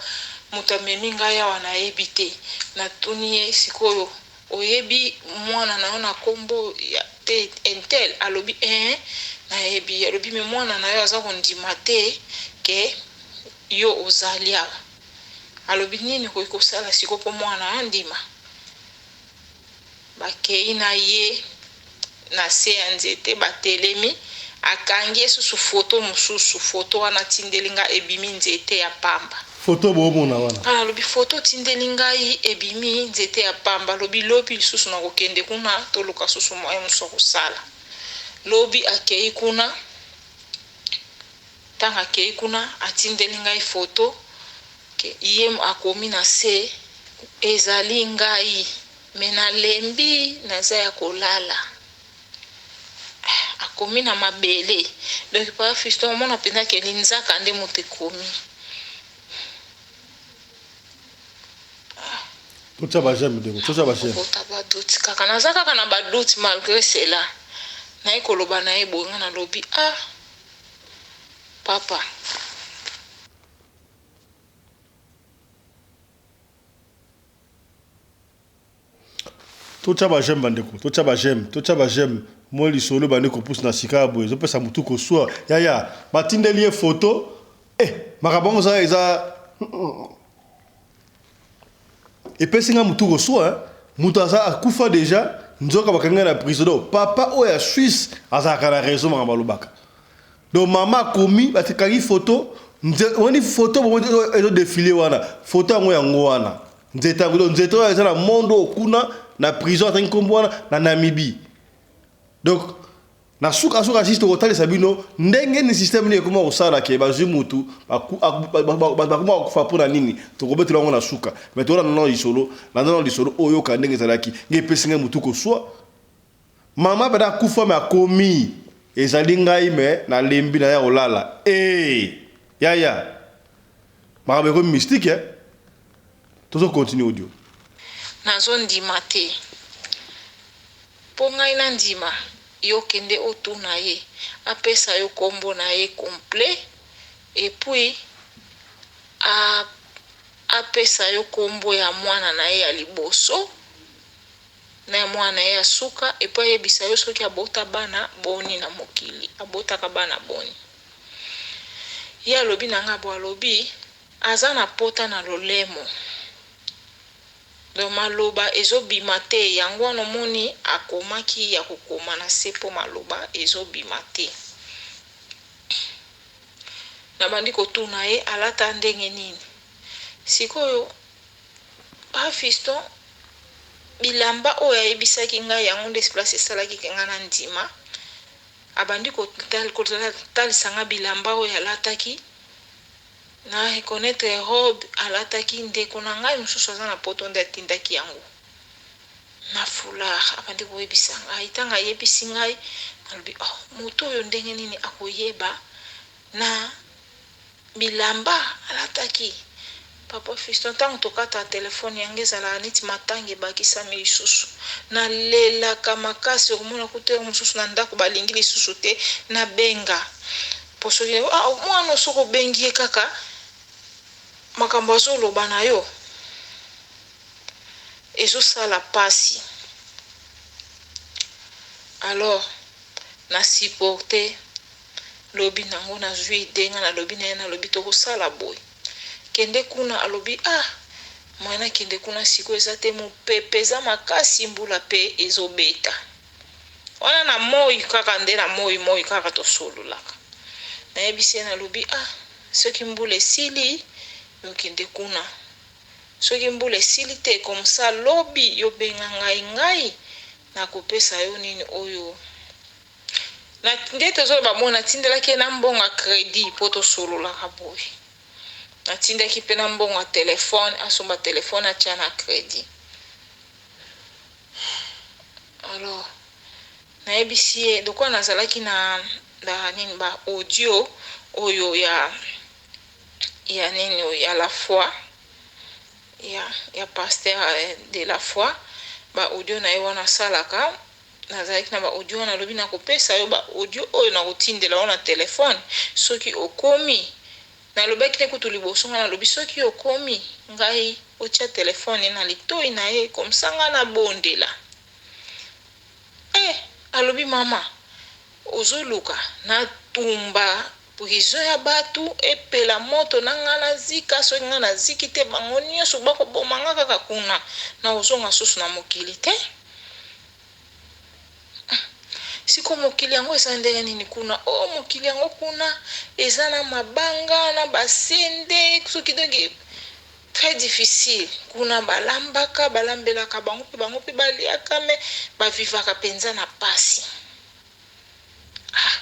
mutu amemi ngai awa nayebi te natuni ye sikoyo oyebi mwana na yo na kombo ya te intel alobi ee nayebi ye alobi me mwana na yo aza kondima te ke yo ozali awa alobi nini okoki kosala sikoyo po mwana andima Bakeyi na ye na se ya nzete batelemi akangi ye susu photo mususu photo wana atindeli nga ebimi nzete ya pamba. Photo bo mona wana. Nga nalobi photo otindeli ngai ebimi nzete ya pamba alobi lobi lisusu nakokende kuna toluka susu moyen mosusu ya kosala lobi akeyi kuna tango akeyi kuna atindeli ngai photo ke ye akomi na se ezali ngai Mais na lembi naza ya kolala eh, akomi na mabele donc papa fiston omona mpenza ke linzaka nde moto ekomi. Totia ba j'aime ndeko, totia ba j'aime. Kota ba doute kaka naza kaka na ba doute malgré cela naye koloba na ye boye nga nalobi ah papa. Totya ba j'aime bandeko, totya ba j'aime, totya ba j'aime. Mwa lisolo ebandi kopusa na sika ya boye ezopesa motu koswa. Yaya, batindeli ye foto. Eh, makambo yango eza eza epesi nga motu koswa hein. Moto aza akufa deja, nzoka bakangi nga na prison. Donc papa oyo ya Suisse azalaka na raison makambo alobaka. Donc mama akomi bakangi foto, omoni foto bomoni ezo defile wana, foto yango yango wana. Nzete yango donc nzete oyo eza na monde oyo kuna na prison atangi nkombo wana na Namibie. Donc na suka suka sisi tokotalisa bino ndenge ni système nini ekoma kosala ke bazwi mutu bakoma kokufa mpo na nini tokobetela yango na suka mais tolanda nano lisolo landa nano lisolo oyoka ndenge ezalaki nge epesi ngai mutu koswa mama pena akufa me akomi ezali ngai me nalembi naya kolala ee eh, yaya makambo ekomi mystique eh? Tozo continuer audio. Nazo ndima te. Po ngai na ndima, yo kende otuna ye, apesa yo kombo na ye complet et puis a apesa yo kombo ya mwana na ye ya liboso na ya mwana na ye ya suka et puis ayebisa yo soki abota bana boni na mokili, abotaka bana boni. Ye alobi na nga bo alobi Aza na pota na lolemo donc maloba ezo bima te yango wana omoni akomaki ya kokoma na se po maloba ezo bima te. Nabandi kotuna ye alata ndenge nini sikoyo pa fiston bilamba oyo ayebisaki ngai yango nde place esalaki ke ngai nandima abandi kotalisa ngai bilamba oyo alataki Na reconnaitre robe alataki ndeko na ngai mosusu aza na poto nde atindaki yango na foulard abandi koyebisa ngai tango ayebisi ngai nalobi oh moto oyo ndenge nini akoyeba na bilamba alataki papa fiston tango tokataka telefone yanga ezalaka neti matanga ebakisami lisusu nalelaka makasi okomona kutu heure mosusu na ndako balingi lisusu te nabenga Po soki ah mwana oyo soki obengi ye kaka makambo azo loba na yo ezo sala pasi alors na supporte lobi nango nazui idee nga nalobi naye nalobi toko sala boye kende kuna alobi ah moyen nakende kuna sikoyo eza te mupepe eza makasi mbula pe ezo beta. Wana na moyi kaka nde na moyi moyi kaka tosololaka. Nayebisi ye nalobi ah soki mbula esili yo kende kuna. Soki mbula esili te comme ça lobi yo benga ngai ngai nakopesa yo nini oyo na nde tozoloba bongo natindelaki ye na mbongo ya credit po tosololaka boye. Natindaki pe na mbongo ya telephone asomba telephone atia na credit. Alors nayebisi ye lokola nazalaki na ba nini ba audio oyo ya ya nini oyo ya la foi ya ya pasteur de la foi ba audio na ye wana asalaka nazalaki na ba audio wana alobi nakopesa yo ba audio oyo nakotindela yo na telefone soki okomi Nalobaki ne kutu liboso nga nalobi soki okomi ngai otia telephone na litoyi na ye comme ça nga na bondela eh alobi maman ozoluka na tumba prison ya batu epela moto na nga na zika soki nga na ziki te bango nioso bako boma nga kaka kuna nakozonga susu na mokili te. Sikoyo mokili yango eza ndenge nini kuna? Oh mokili yango kuna eza na mabanga na ba sende soki donc très difficile kuna balambaka balambelaka bango pe bango pe baliaka mais ba vivaka penza na pasi ah.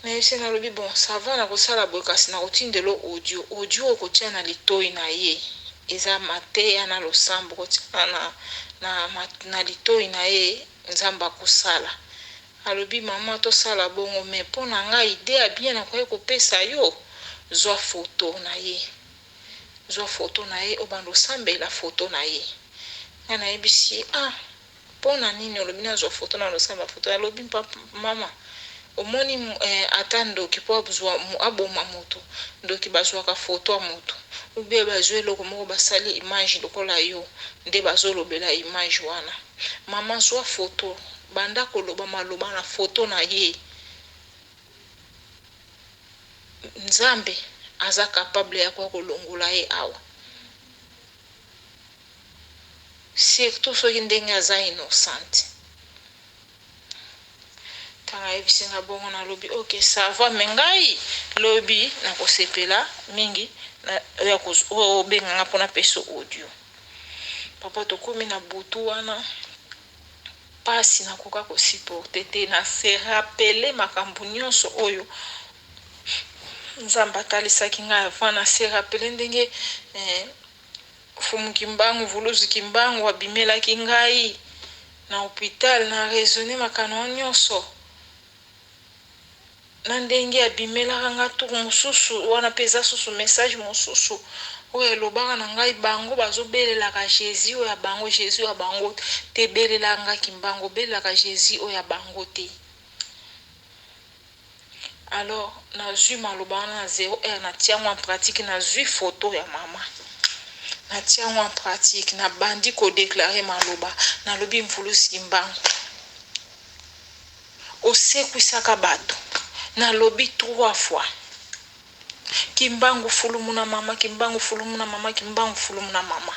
Nayebisi ye nalobi bon ça va nakosala boye kasi nakotindela yo audio, audio okotia na litoyi na ye eza mateya na losambo okotia na na na litoyi na ye nzambe akosala. Alobi maman tosala bongo mais po na nga idee ya bien nakoki kopesa yo zua photo na ye, zua photo na ye obanda osambela photo na ye. Nga nayebisi ye ah Pona nini olobi nazua photo na losamba photo alobi mama omoni eh, ata ndoki po azua aboma mutu ndoki bazuaka photo ya mutu Ou bien bazwi eloko moko basali image lokola yo nde bazolobela image wana. Maman zwa photo banda koloba maloba na photo na ye. Nzambe aza capable ya koya kolongola ye awa. Surtout soki ndenge aza innocente. Tango ayebisi nga bongo nalobi ok ça va mais ngai lobi nakosepela mingi oya obenga nga mpo napesa audio. Papa tokomi na butu wana pasi nakoka ko supporter te na se rappeler makambo nyonso oyo Nzambe atalisaki ngai avant na se rappeler ndenge eh, Mfumu Kimbangu, Mvuluzi Kimbangu abimelaki ngai na hopital na raisonner makano wana nionso na ndenge abimelaka nga tour mosusu wana pe eza susu message mosusu oyo elobaka na ngai bango bazobelelaka Jesus oyo ya bango Jesus oyo ya bango te belela nga Kimbangu obelelaka Jesus oyo ya bango te. Alors nazui maloba wana na zero heure na tie yango en pratique nazui photo ya mama na tie yango en pratique na bandi ko declarer maloba nalobi mvuluzi kimbangu osekwisaka bato nalobi trois fois kimbangu fulumuna mama kimbangu fulumuna mama kimbangu fulumuna mama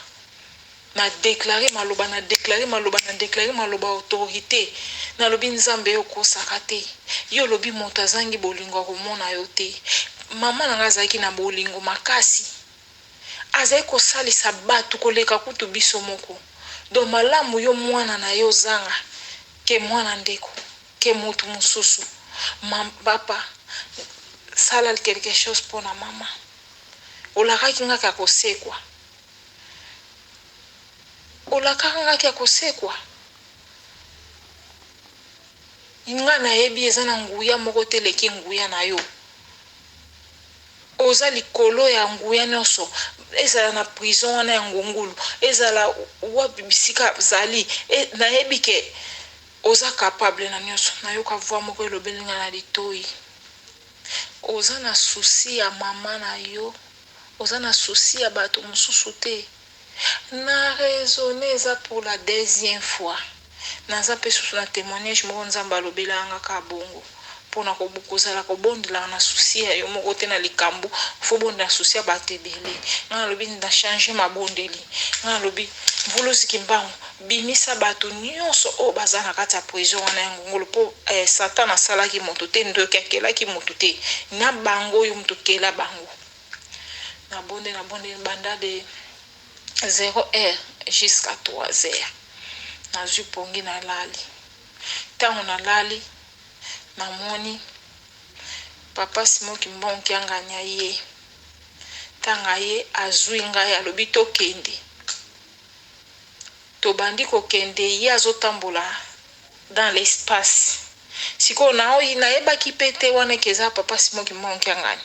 Na declarer maloba na declarer maloba na declarer maloba ya autorite nalobi nzambe yo okosaka te yo olobi moto azangi bolingo akomona yo te maman na nga azalaki na bolingo makasi azalaki kosalisa batu koleka kutu biso moko donc malamu yo mwana na yo ozanga ke mwana ndeko ke mutu mosusu ma papa sala quelque chose pona maman olakaki nga ke akosekwa Olakaka nga ke akosekwa? Nga nayebi eza na nguya moko te eleki nguya na yo. Oza likolo ya nguya nionso, ezala na prison wana ya ngungulu, ezala wapi bisika azali, nayebi ke oza capable na nionso. Nayoka voix moko elobeli nga na litoyi, oza na souci ya maman na yo Oza na souci ya batu mususu te. Na raisonner eza pour la deuxième fois. Naza pe susu na temoignage moko Nzambe alobelaka nga kaka bongo. Pona ko kozala kobondelaka na souci ya yo moko te na likambu, faut obondela na souci ya batu ebele. Nga nalobi na changer mabondeli. Nga nalobi Mvuluzi Kimbangu bimisa batu nionso oyo baza na kati ya prison wana ya ngungulu po eh, Satan asalaki mutu te, ndoki akelaki mutu te. Na bango yo mutu kela bango. Na bondeli na bondeli banda de 0 heure jusqu'à 3 heures nazui pongi na lali tango na lali na moni papa Simon Kimbangu Kiangani aye tango aye azui ngai alobi tokende Tobandi kokende ye azotambola dans l'espace sikoyo nao nayebaki pe te wana ke eza papa Simon Kimbangu Kiangani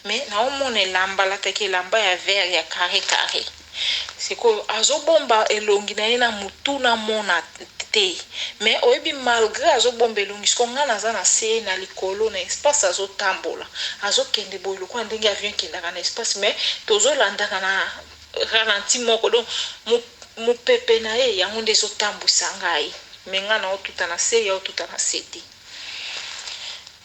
mais naomona elamba alataki elamba ya vert ya carre carre sikoyo azobomba elongi na ye na mutu namona te mais oyebi malgre azobomba elongi sikoyo nga naza na se na likolo na espace azotambola azokende boye lokola ndenge avion ekendaka na espace mais tozolandana na ralenti moko donc mupepe na ye yango nde ezo tambuisa ngai mais ngai nao tuta na se ye ao tuta na se te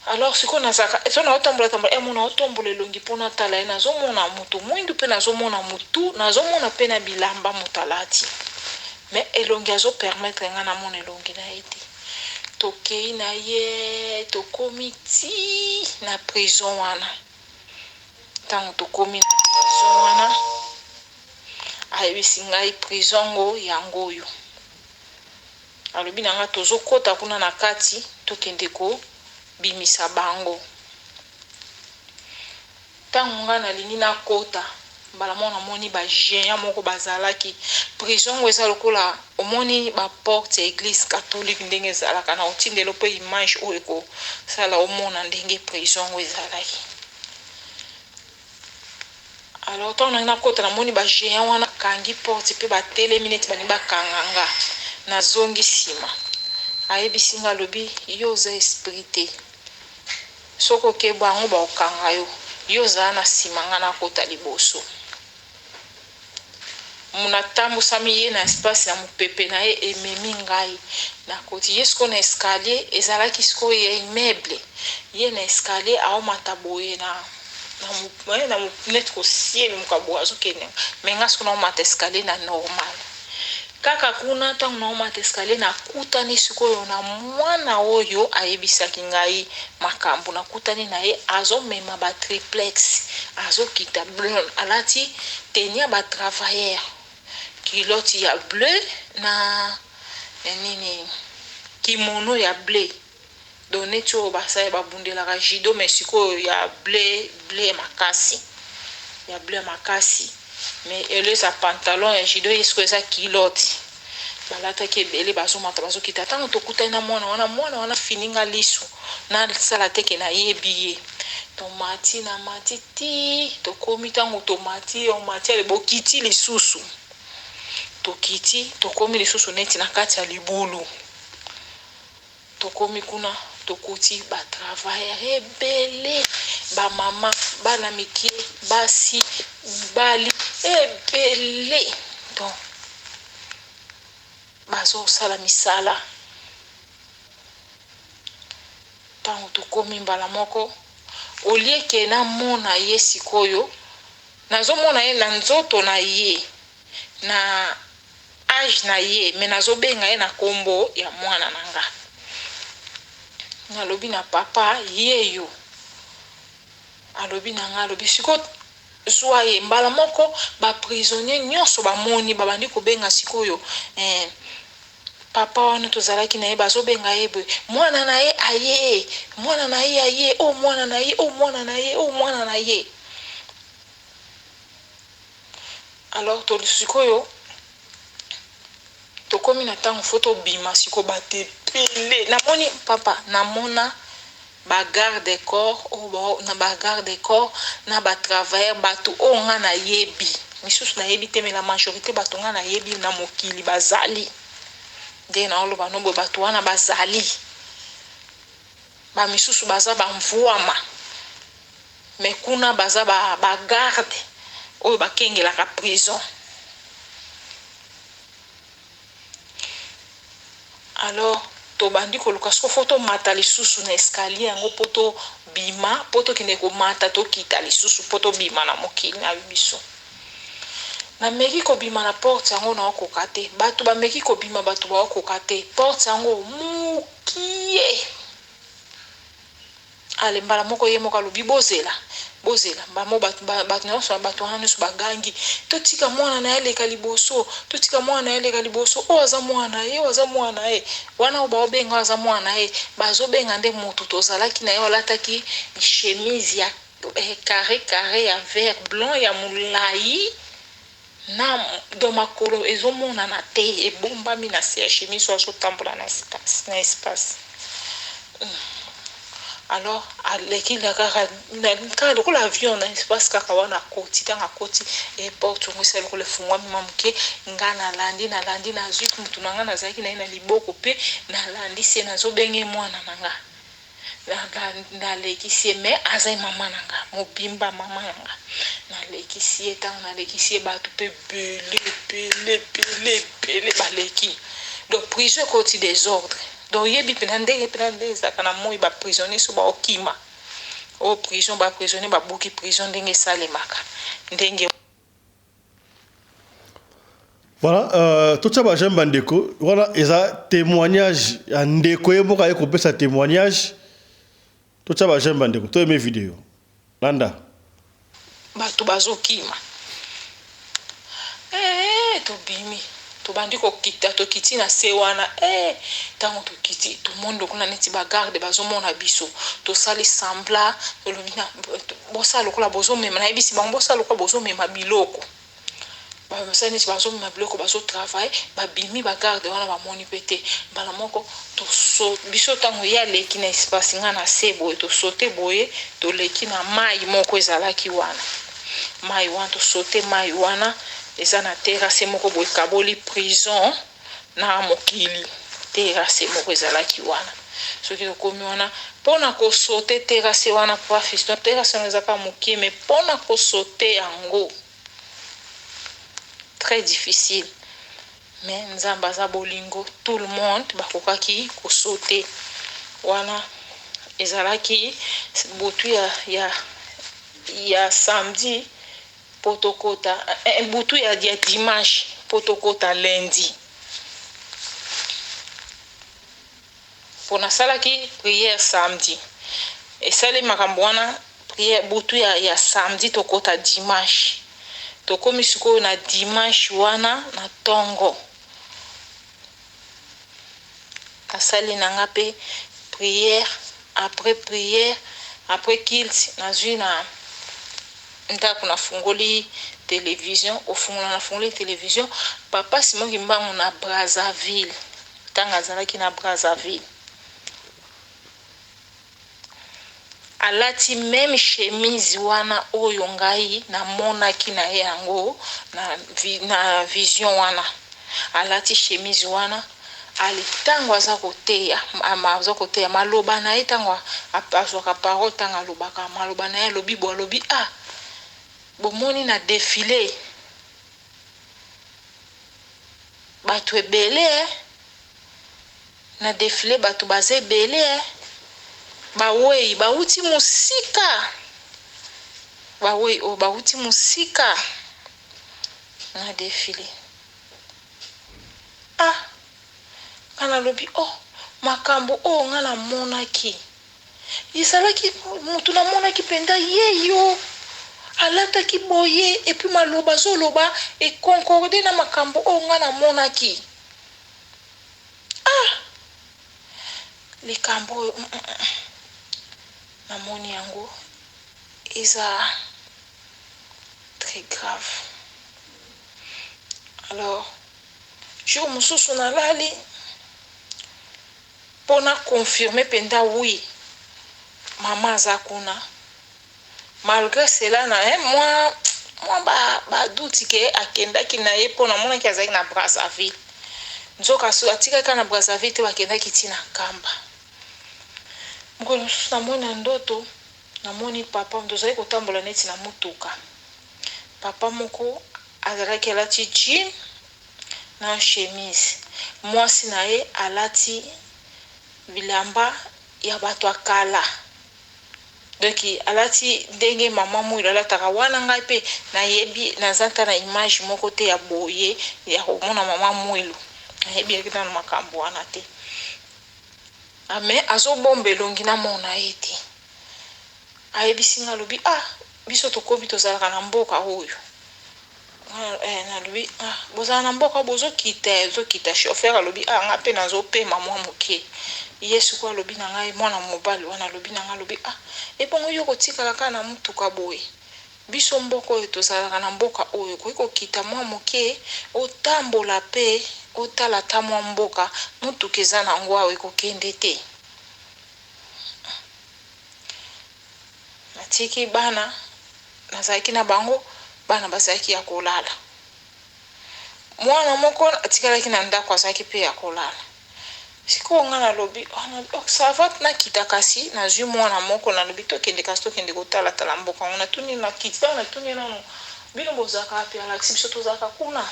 alors sikoyo nazalaka soki nao tambola tambola heure moko nao tombola elongi po natala ye nazo mona mutu muindu pe nazo mona mutu nazo mona pe na bilamba mutu alati mais elongi azo permettre ngai namona elongi na ye te tokeyi na ye tokomi ti na prison wana. Tango tokomi na prison wana, ayebisi ngai prison ngo yango oyo. Alobi na ngai tozo kota kuna na kati tokende ko bimisa bango. Tango ngai nalingi nakota, mbala moko namoni ba geants moko bazalaki. Prison ngo eza lokola omoni ba porte ya eglise catholique ndenge ezalaka. Nakotindela yo pe image oyo ekosala omona ndenge prison ngo ezalaki. Alors tango nalingi nakota namoni ba geants wana bakangi porte pe batelemi neti balingi bakanga nga. Nazongi sima. Ayebisi nga alobi yo oza esprit te. Soki oke bango bakokanga yo. Yo zala na sima nga nakota liboso. Natambusami ye na espace na mopepe na ye ememi ngai. Nakoti ye sikoyo na escalier, ezalaki sikoyo ya immeuble. Ye na escalier aomata boye na na neti kosielemuka boye azokende. Mais nga sikoyo naomata escalier na normal. Kaka kuna ntango naomata escalier nakutani sikoyo na mwana oyo ayebisaki ngai makambo. Nakutani na ye azomema ba triplex, azokita bleu, alati tenue ya ba travailleur, culotte ya bleu na nini kimono ya bleu. Donc neti oyo basali babundelaka judo, mais sikoyo ya bleu, bleu makasi, ya bleu makasi. Mais elo eza pantalon ya judo, ye sikoyo eza culotte. Balataki ebele, bazomata bazokita. Ntango tokutani na mwana wana, mwana wana fininga lisu, nasala teke nayebi ye. Tomati na mati ti tokomi, ntango tomati omati ale bokiti lisusu, tokiti tokomi lisusu neti na kati ya libulu. Tokomi kuna tokuti ba travailleur ebele, ba mama, bana mike, basi, mibali ebele. Donc bazosala misala. Ntango tokomi mbala moko, olie ke namona ye sikoyo, nazomona ye na nzoto na ye na age na ye, mais nazobenga ye na kombo ya mwana na nga. Nalobi na papa ye yo, alobi na nga, alobi sikoyo zwa ye mbala moko. Ba prisonnier nyonso bamoni, babandi kobenga sikoyo papa wana tozalaki na ye, bazobenga ye boye, mwana na ye aye, mwana na ye aye, o mwana na ye, o mwana na ye, o mwana na ye. Alors to sikoyo tokomi na ntango fo tobima sikoyo, bato ebele. Namoni papa, namona ba garde corps oyo, na ba garde corps na ba travailleur, bato oyo nga nayebi, misusu nayebi te, mais la majorité bato nga nayebi na mokili bazali. Nde naoloba no boye, bato wana bazali, bamisusu baza bamvwama, mais kuna baza ba garde oyo bakengelaka prison. Alors tobandi koluka siko fo tomata lisusu na escalier yango mpo tobima, mpo tokende komata, tokita lisusu mpo tobima na mokili na biso. Nameki kobima na porte yango, naokoka te. Bato bameki kobima, bato baokoka te. Porte yango mokie. Ale mbala moko ye moko alobi bozela, bozela. Mbala bato bato nyonso, bato wana nyonso bagangi, totika mwana na ye aleka liboso, totika mwana na ye aleka liboso, oyo aza mwana na ye, oyo aza mwana na ye wana, oyo baobenga oyo aza mwana na ye. Bazobenga nde motu tozalaki na ye, alataki chemise ya carré carré ya vert blanc ya molai na do makolo ezomonana te, ebombami na se ya chemise oyo, azotambola na espace, na espace. Alors aleki na kaka kaka lokola avion na espace kaka wana, akoti. Ntango akoti, porte yango esali lokola efungwami mwa moke. Nga nalandi, nalandi, nazwi mutu na nga nazalaki na ye na liboko mpe nalandisi ye, nazobenge mwana na nga, nalekisi ye, mais aza mama na nga mobimba, mama na nga. Nalekisi ye, ntango nalekisi ye, bato mpe ebele ebele ebele ebele baleki. Donc prison ekoti désordre. Donc oyebi mpena ndenge mpena ndenge ezalaka na moi, ba prisonnier so baokima oyo prison, ba prisonnier babuki prison, ndenge esalemaka ndenge. Voilà, totia ba j'aime bandeko. Wana eza témoignage ya ndeko ye moko aye kopesa témoignage. Totia ba j'aime bandeko, toyeme video, landa. Bato bazokima. Tobimi, tobandi kokita, tokiti na se wana. Ntango tokiti, tomoni lokola neti ba garde bazomona biso. Tosali semblant, tolobi bosala lokola bozomema, nayebisi bango bosala lokola bozomema biloko. Basali neti bazomema biloko, bazo travaille, babimi. Ba garde wana bamoni mpe te. Mbala moko biso, ntango ye aleki na espace, nga na se boye, tosote boye, toleki na mai moko ezalaki wana. Mai wana, tosote mai wana, eza na terrasse moko boye ekaboli prison na mokili. Terrasse moko ezalaki wana. Soki tokomi wana mpona kosote terrasse wana, papa Fiston, terrasse wana eza kaka mokie, mais mpona kosote yango. très difficile mais Nzambe aza bolingo tout le monde bakokaki ko sauter wana ezalaki butu ya, ya, ya samedi po tokota eh, butu ya, ya dimanche po tokota lundi po nasalaki prière samedi esali makambo wana prière butu ya, ya samedi tokota dimanche tokomi sikoyo na dimanche wana na tongo nasali na nga pe prière après prière après culte nazwi na ndako nafungoli television kofungola nafungoli television papa Simon Kimbangu na Brazzaville ntango azalaki na Brazzaville alati meme chemise wana oyo ngai namonaki na ye yango na, na vision wana alati chemise wana ali ntango aza koteya aza koteya maloba na ye ntango azwaka parole ntango alobaka maloba na ye alobi bo alobi ah bomoni na defile Batu ebele eh Na defile batu baza ebele eh Baweyi bawuti mosika Baweyi oyo bawuti mosika Na defile Ah Nga nalobi oh Makambo oyo nga namonaki Ezalaki mutu namonaki penza ye yo alataki boye et puis maloba azoloba e concorde na makambo oyo nga namonaki ah likambo oyo namoni yango eza très grave alors jour mosusu nalali Po na confirmer penza oui maman aza kuna malgre cela na eh mwa mwa ba ba doute ke akendaki na ye po namonaki azalaki na Brazzaville nzoka atikaki kaka na Brazzaville te bakendaki ti na Nkamba mokolo mosusu namoni na ndoto namoni papa tozali kotambola neti na mutuka papa moko azalaki alati jean na chemise mwasi na ye alati bilamba ya bato ya kala donc alati ndenge mama mwilu alataka wana ngai pe nayebi naza ata na image moko te ya boye ya komona mama mwilu nayebi nanu makambo wana te mais azobomba elongi namona ye te ayebisi nga alobi ah biso tokomi tozalaka na mboka oyo Eh, nalobi ah, bozala na mboka bozokita ezokita chauffeur alobi ah, nga mpe nazopema mwa moke ye sikoyo alobi na ngai mwana mobali wana alobi na ngai alobi ah ebongo yo kotikala kaka na motuka boye biso mboka oyo tozalaka na mboka oyo okoki kokita mwa moke otambola mpe otala ata mwa mboka motuka eza na yango awa ekokende te Natiki bana nazalaki na bango, bana bazalaki ya kolala. Mwana moko atikalaki na ndako azalaki mpe ya kolala. Sikoyo nga nalobi oh, ça va nakita kasi nazwi mwana moko nalobi tokende kasi tokende kotalatala mboka yango. Natuni nakiti ntango natuni ye nano bino bozalaka wapi? Alakisi biso tozalaka kuna.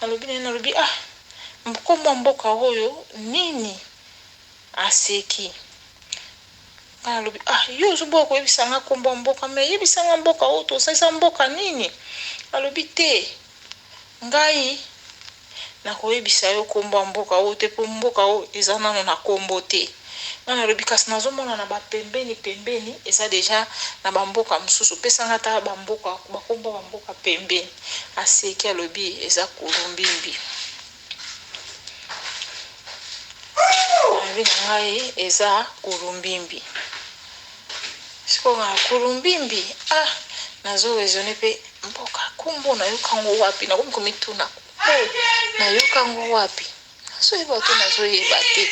Nalobi na ye nalobi ah nkombo ya mboka oyo nini? Aseki. Nga nalobi ah yo ozoboya koyebisa nga kombo ya mboka mais yebisa nga mboka oyo toza eza mboka nini? Alobi te ngai nakoyebisa yo kombo ya mboka oyo te po mboka oyo eza nanu na kombo te. Nga nalobi kasi nazomona na ba pembeni pembeni eza dejà na ba mboka mosusu pesa nga ata ba mboka ba kombo ya ba mboka pembeni. Aseki alobi eza Kulumbimbi. Alobi na ngai eza kulumbimbi. Sikoyo nga kulumbimbi ah nazo raisonner pe mboka kombo nayoka yango wapi nakomi komituna kombo nayoka yango wapi nazoyeba to nazoyeba te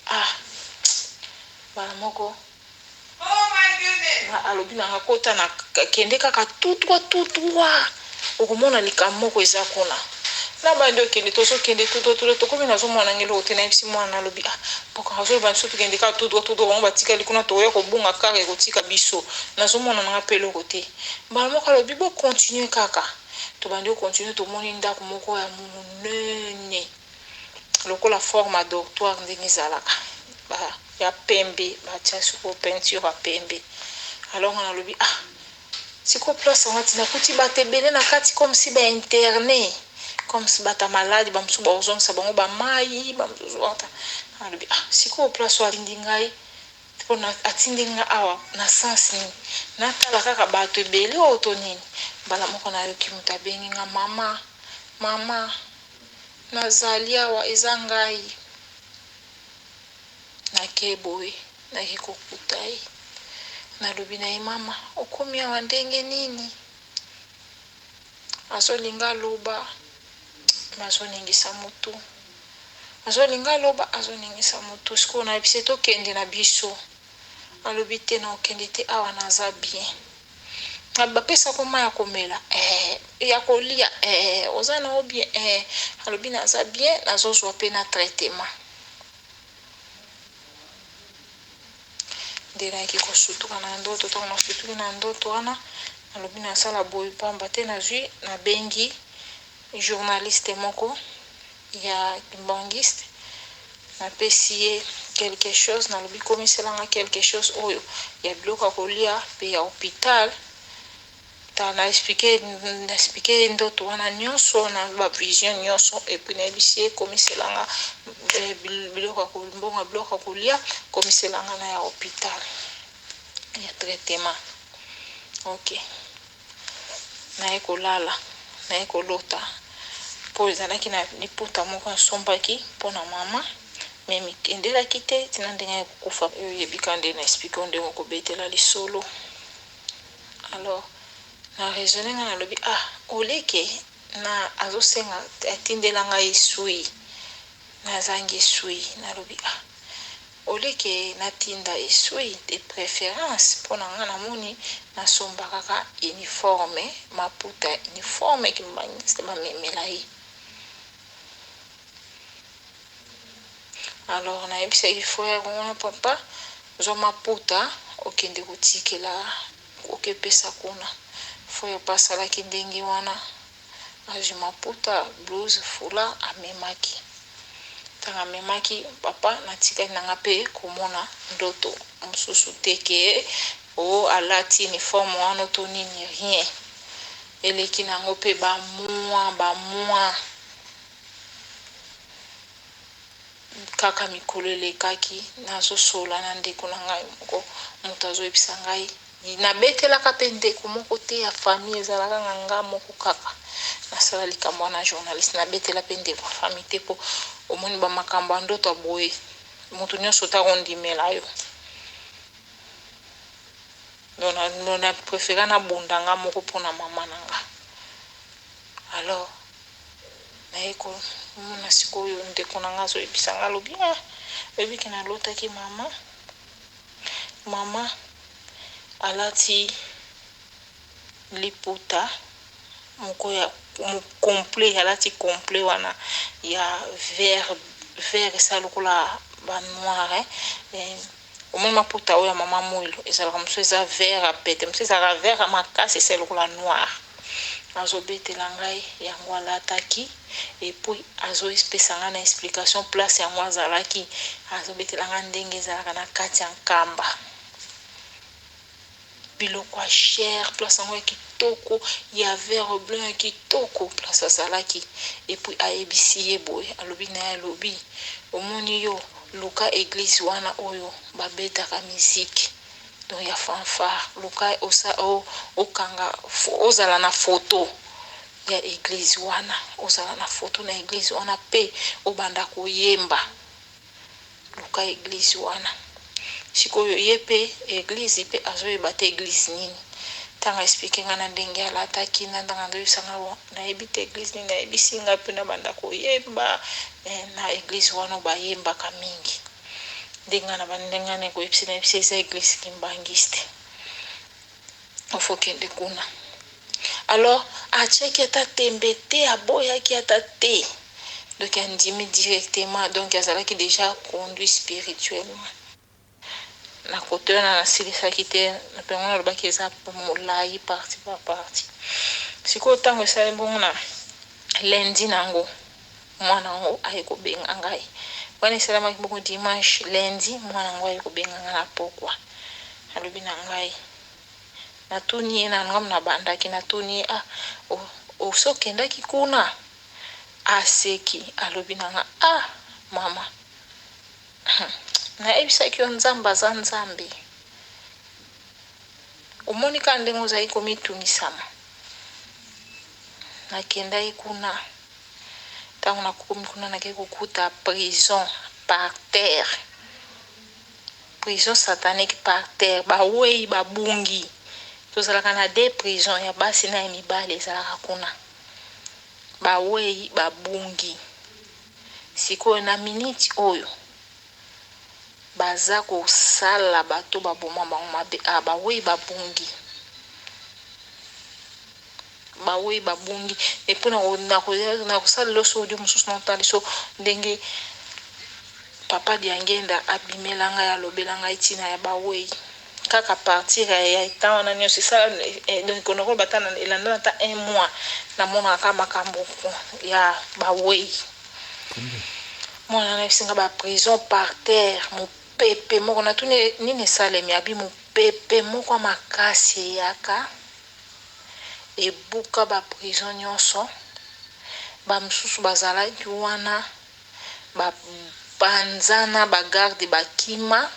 ah mbala moko Alobi na nga kota na kende kaka tout droit tout droit okomona likambo moko eza kuna. Na bandi okende tozokende tout droit tout droit tokomi nazomona nanga eloko te nayebisi mwana nalobi ah mboka azoloba biso tokende kaka tout droit tout droit bango batikali kuna tokoya kobunga kaka ekotika biso nazomona nanga mpe eloko te. Mbala moko alobi bo continuer kaka. Tobandi ko continuer tomoni ndaku moko ya munene lokola forme ya dortoir ndenge ezalaka ba ya pembe batia sikoyo peinture ya pembe. Alors nga nalobi ah sikoyo place yango ati nakuti bato ebele na kati comme si ba interne comme si bato ya maladi ba mosusu bakozongisa bango ba mayi ba mosusu nalobi ah sikoyo place oyo atindi ngai Pona atindi nga awa na sens nini? Natala kaka batu ebele oyo to nini? Mbala moko nayoki mutu abengi nga mama, mama nazali awa eza ngai. Nake boye nake kokuta ye nalobi na ye mama okomi awa ndenge nini? Azolinga aloba mais azoningisa mutu. Azolinga aloba azoningisa mutu. Sikoyo nayebisi ye tokende na biso. Alobi te nakokende te awa naza bien. Bapesaka yo mayi ya komela? Ee. Ya kolia? Ee. Oza na yo bien? Ee. Alobi naza bien nazozua pe na traitement. Nde nayaki kosutuka na ndoto. Tango nasutuki na ndoto wana, nalobi nasala boye pamba te nazui nabengi journaliste moko ya kimbanguiste, napesi ye quelque chose, nalobi komisela nga quelque chose oyo ya biloko ya kolia pe ya hopital. Ta na expliquer na expliquer ye ndoto wana nionso na ba vision nionso et puis nayebisi ye komisela nga biloko ya mbongo ya biloko ya kolia komisela nga na ya hopital ya traitement ok naye kolala naye kolota po ezalaki na liputa moko nasombaki pona mama mais mikendelaki te tina ndenge aye kokufa yo oyebi kaka nde na expliquer yo ndenge okobetela lisolo. Alors na raisonner nga nalobi ah au lieu que na azosenga atindela ngai esui nazangi esui nalobi ah au lieu que natinda esui de preference pona nga namoni nasomba kaka uniforme maputa ya uniforme kimbanguiste bamemela ye. Alors nayebisaki frère wana papa zwa maputa okende kotikela okepesa kuna. Frère pe asalaki ndenge wana azwi maputa, blouse, foulard amemaki. Tango amemaki papa natikali na nga pe komona ndoto mosusu te ke oh alati uniforme wana to nini rien. Eleki nango pe ba mois ba mois. Kaka mikolo elekaki, nazosolola na ndeko na ngai moko, moto azoyebisa ngai, nabetelaka pe ndeko moko te ya famille, ezalaka nga nga moko kaka nasala likambo wana journaliste, nabetela pe ndeko ya famille te po omoni ba makambo ya ndoto ya boye moto nionso te akondimela yo. Donc na prefera nabunda nga moko pona mama na nga. Alors naye komona sikoyo ndeko na nga azoyebisa nga alobi ah oyebi ke nalotaki mama mama alati liputa moko ya complet alati complet wana ya vert vert esa lokola ba noir hein omoni maputa oyo ya mama Muilu ezalaka mosusu eza vert ya pete mosusu ezalaka vert ya makasi esa lokola noir azo betela ngai yango alataki et puis azo pesa ngai na explication place yango azalaki azo betela ngai ndenge ezalaka na kati ya nkamba. Biloko ya cher place yango ya kitoko ya vert blanc ya kitoko place azalaki et puis ayebisi ye boye alobi naye alobi omoni yo luka eglise wana oyo babetaka musique donc ya fanfare luka osa okanga ozala na photo ya eglise wana ozala na photo na eglise wana pe obanda koyemba Luka eglise wana. Sikoyo ye pe eglise pe azoyeba te eglise nini. Tango a explique nga na ndenge alataki na ndenge azoyebisa nga bon nayebi te eglise nini ayebisi nga pe nabanda koyemba na eglise wana bayembaka mingi. Nde nga na bandi ndenge nga nakoyebisa nayebisi ye eza eglise kimbanguiste. Il faut okende kuna. Alors atiaki ata tembe te aboyaki ata te. Donc andimi directement donc azalaki dejà conduit spirituellement. Na kote wana nasilisaki te, yango nalobaki eza molayi partie par partie. Sikoyo ntango esali bongo na lundi na yango, mwana yango aye kobenga ngai. Wana esalamaki bongo dimanche, lundi mwana yango aye kobenga ngai na pokwa. Alobi na ngai, natuni ye na ngambo nabandaki, natuni ye ah osi okendaki kuna? Aseki alobi na ngai ah mama Hum nayebisaki yo nzambe aza nzambe omoni kaka ndenge ozali komitungisama nakendaki kuna ntango nakomi kuna nakei kokuta prison par terre prison satanique par terre bawei babungi tozalaka na de prison ya basi na ya mibali ezalaka kuna bawei babungi Sikoyo na minute oyo baza kosala bato baboma bango mabe ah baweyi babungi baweyi babungi epuis nakosalela yo so audio mosusu nakotalisa yo ndenge papa Diangenda abimela ngai alobela ngai ntina ya baweyi kaka partir ya temps wana nyonso esala donc nakoloba ata elandana ata un mois namonaka kaka makambo ya baweyi mwana wana ayebisi nga ba prison par terre mopepe moko natuni nini esalemi abi mopepe moko ya makasi eyaka ebuka ba prison nyonso ba mosusu bazalaki wana ba panzana ba garde bakima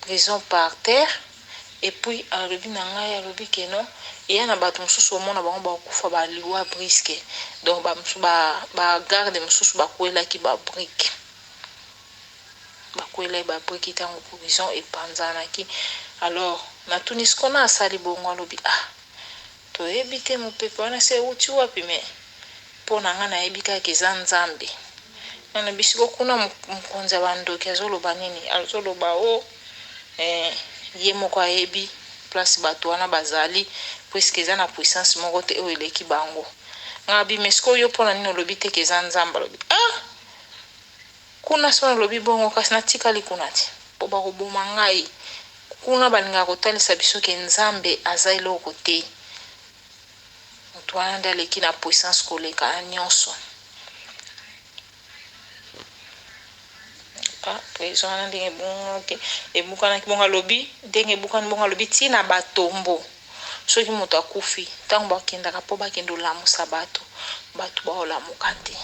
prison par terre et puis alobi na ngai alobi que non eya na batu mosusu omona bango bakokufa ba liwa brisque donc ba mosusu ba ba garde mosusu bakwelaki ba brique bakwelaki ba brique ntango prison epanzanaki alors natuni sikoyo na asali bongo alobi ah Toyebi te mopepe wana se ewuti wapi mais po na nga nayebi kaka eza nzambe. Nga na bisiko kuna mokonzi ya ba ndoki azoloba nini? Azoloba oh eh ye moko ayebi place batu wana bazali puisque eza na puissance moko te oyo eleki bango. Nga na bi mais sikoyo yo pona nini olobi te ke eza nzambe? Alobi ah Kuna soki nalobi bongo kasi natikali kuna te po bakoboma ngai. Kuna balingaka kotalisa biso ke Nzambe aza eloko te. Moto wana nde aleki na puissance koleka na nionso. Ah, prison wana ndenge ebungaki ebukanaki bongo alobi ndenge ebukani bongo alobi ti na ba tombeau soki moto akufi ntango bakendaka mpo bakende olamusa bato bato baolamuka te.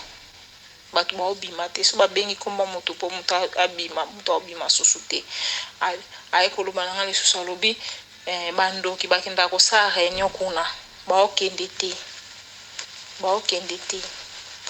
Batu bao bima te soki ba bengi kombo ya mutu po mutu abima mutu ako bima susu te aye koloba na nga lisusu alobi eh, ba ndoki bakendaka kosala reunion kuna bao kende te bao kende te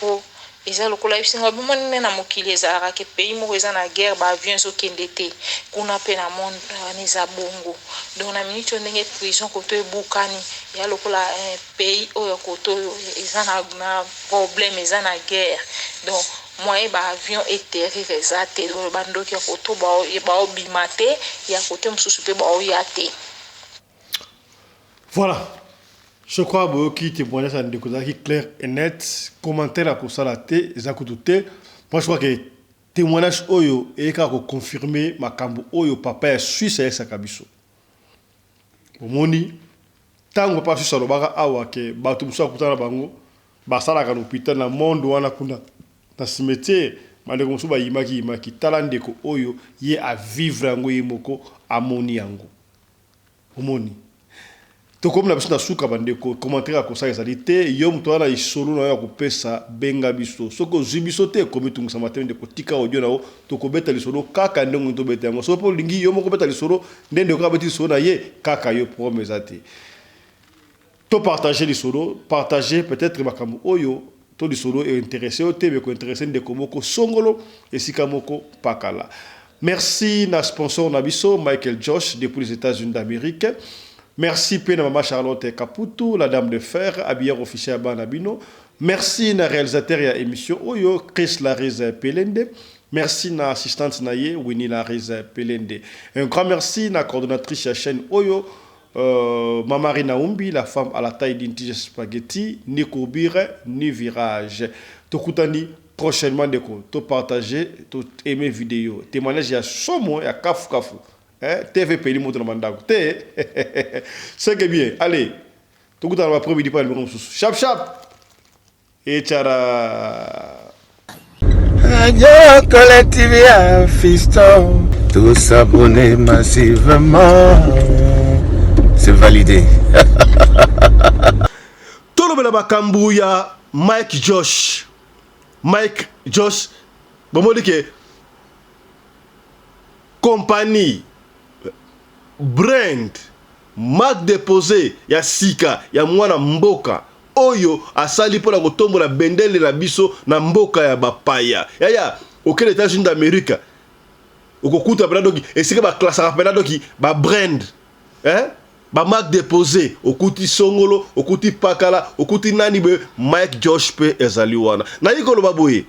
po eza lokola ayebisi nga bomoni nde na mokili ezalaka ke pays moko eza na guerre ba avion ezo kende te kuna pe na monde wana eza bongo donc na minute oyo ndenge prison koto ebukani ya lokola eh, Pays oyo kote oyo eza na na problème eza na guerre donc moyen ba avion eterrir eza te donc ba ndoki ya kote oyo bao bima te ya kote mosusu pe bao ya te. Voilà. Je crois boyoki témoignage ya ndeko ezalaki clair et net. Commentaire ya kosala te eza kutu te. Moi je crois que témoignage oyo eye kaka ko confirmer makambo oyo papa ya Suisse ayesaka biso. Omoni tango papa Suisse alobaka awa ke bato mosusu akutana na bango basalaka na hôpital na monde wana kuna na cimetière bandeko mosusu bayimaki yimaki tala ndeko oyo ye a vivre yango ye moko amoni yango omoni tokomi na biso na suka bandeko commentaire ya kosala ezali te yo moto wana na lisolo na yo ya kopesa benga biso soki ozwi biso te komitungisama te ndeko tika audio na yo tokobeta lisolo kaka ndenge tobeta yango soki mpe olingi yo moko obeta lisolo Nde ndeko abeti lisolo na ye kaka yo problème eza te. To partager lisolo, partager peut-être makambo oyo to lisolo e intéresser yo te mais ko intéresser ndeko moko songolo esika moko pakala. Merci na sponsor na biso Michael Josh depuis les États-Unis d'Amérique. Merci pe na mama Charlotte Kaputu, la dame de fer, habilleur officiel ya bana bino. Merci na réalisateur ya émission oyo Chris Lariz Pelende. Merci na assistante na ye Winnie Lariz Pelende. Un grand merci na coordonnatrice ya chaîne oyo euh, Mama Rina Umbi, la femme à la taille d'une tige spaghetti, ni courbure ni virage. Tokutani prochainement ndeko, to partager, to aimer vidéo. Témoignage ya somo ya kafu kafu. Eh, TV peli moto na bandako te. C'est que bien. Allez, tokutana ba après-midi pa numéro mosusu. Chap chap. Echara. Radio Collective ya Fiston. Tous s'abonner massivement. C'est validé. Tolobela makambo ya Mike Josh. Mike Josh bomoni ke compagnie brand marque déposée ya sika ya mwana mboka oyo asali mpo na kotombola bendele na biso na mboka ya bapaya. Yaya, okende Etats-Unis d'Amerique, okokuta mpena doki esika baklasaka mpena doki ba brand eh? ba marque déposée, okuti songolo, okuti pakala, okuti nani boye, Mike Josh mpe ezali wana. Nayi koloba boye,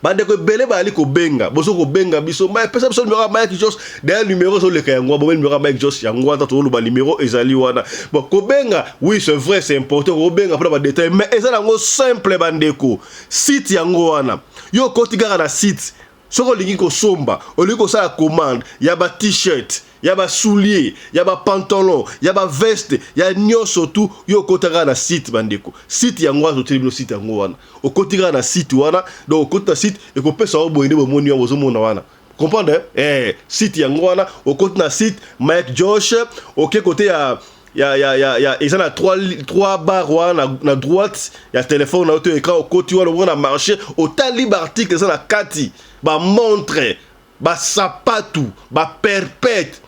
bandeko ebele bayali kobenga, bozo kobenga biso, Mike, pesa biso numero ya Mike Josh. D'ailleurs numero ezoleka yango, bomeli numero ya Mike Josh yango wana, tozoloba numero ezali wana. Bon, kobenga, oui c'est vrai, c'est important kobenga mpona ba détail, mais eza nango simple bandeko. Site yango wana, yo okoti kaka na site, soki olingi kosomba, olingi kosala commande ya ba t-shirt, ya ba soulier, ya ba pantalon, ya ba veste, ya nyonso tu, yo okota kaka na site bandeko. Site yango wana, toteli bino site yango wana. Okoti kaka na site wana, donc okoti na site, ekopesa yo boye nde bomoni wana, bozomona wana. Comprendre? Eh, site yango wana, okoti na site Mike Josh, oke kote ya ya ya ya ya eza na 3 3 barre wana na, na droite ya telefone na yo to écran, okoti wana omona marché, otali ba article eza na kati, ba montre, ba sapatu, ba perpète,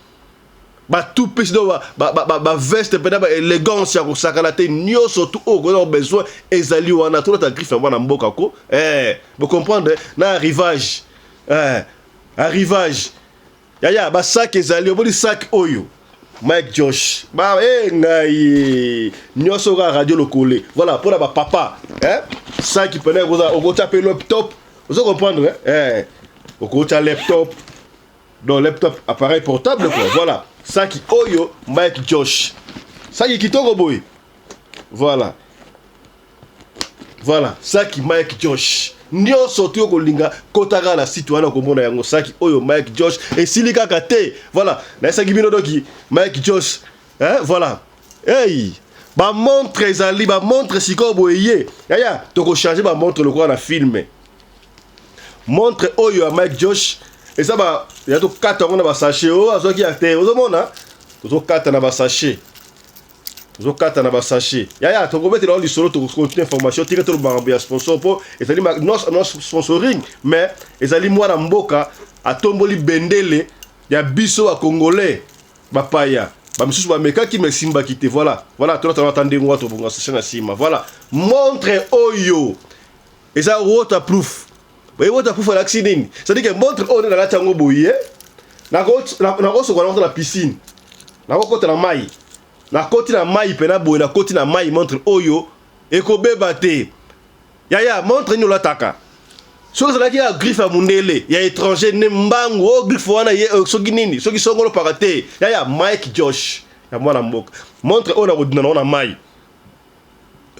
ba tout pesi donc ba ba ba, ba veste pena ba élégance ya kosakana te, nyonso tout oyo okoza besoin ezali wana. Tolata griffe ya mwana mboka ko, eh, bo comprendre na arrivage, eh, arrivage yaya ba sac ezali, omoni sac oyo Mike Josh ba eh ngai nyonso kaka radio lokole, voilà mpona ba papa, eh, sac pena okoza okotia pe laptop, ozo comprendre, eh, okotia laptop, donc laptop appareil portable quoi, voilà saki oyo Mike Josh, saki kitoko boye, voilà voilà saki Mike Josh, nyonso tu okolinga, kota kaka na site wana okomona yango. Saki oyo Mike Josh esili kaka te, voilà nayesaki bino doki Mike Josh, hein, voilà. Hey, ba montre ezali, ba montre sikoyo boye ye yaya, tokochange ba montre lokola na filme. Montre oyo ya Mike Josh eza ba ya tokata yango na ba sachet oyo azwaki ya te, ozomona tozokata na ba sachet, tozokata na ba sachet yaya, tokobetela yango lisolo, tokocontinue information. Tika toloba makambo ya sponsor mpo ezali non sponsoring, mais ezali mwana mboka atomboli bendele ya biso ba congolais, bapaya bamisusu bamekaki mais esimbaki te. Voilà, voilà, tolata ata ndenge wana, tobonga sachet na nsima. Voilà montre oyo eza waterproof. Boye waterproof alakisi nini? C'est-à-dire que montre oyo nde nalati yango boye, nakosokola nakota na piscine, nakokota na mai, nakoti na mai mpena boye, nakoti na mai, montre oyo ekobeba te. Yaya, montre nini olataka? Soki ezalaki ya griffe ya mundele ya étranger nde mbangu oyo griffe wana ye soki nini, soki songolo paka te. Yaya, Mike Josh ya mwana mboka, montre oyo nakodina nango na mai,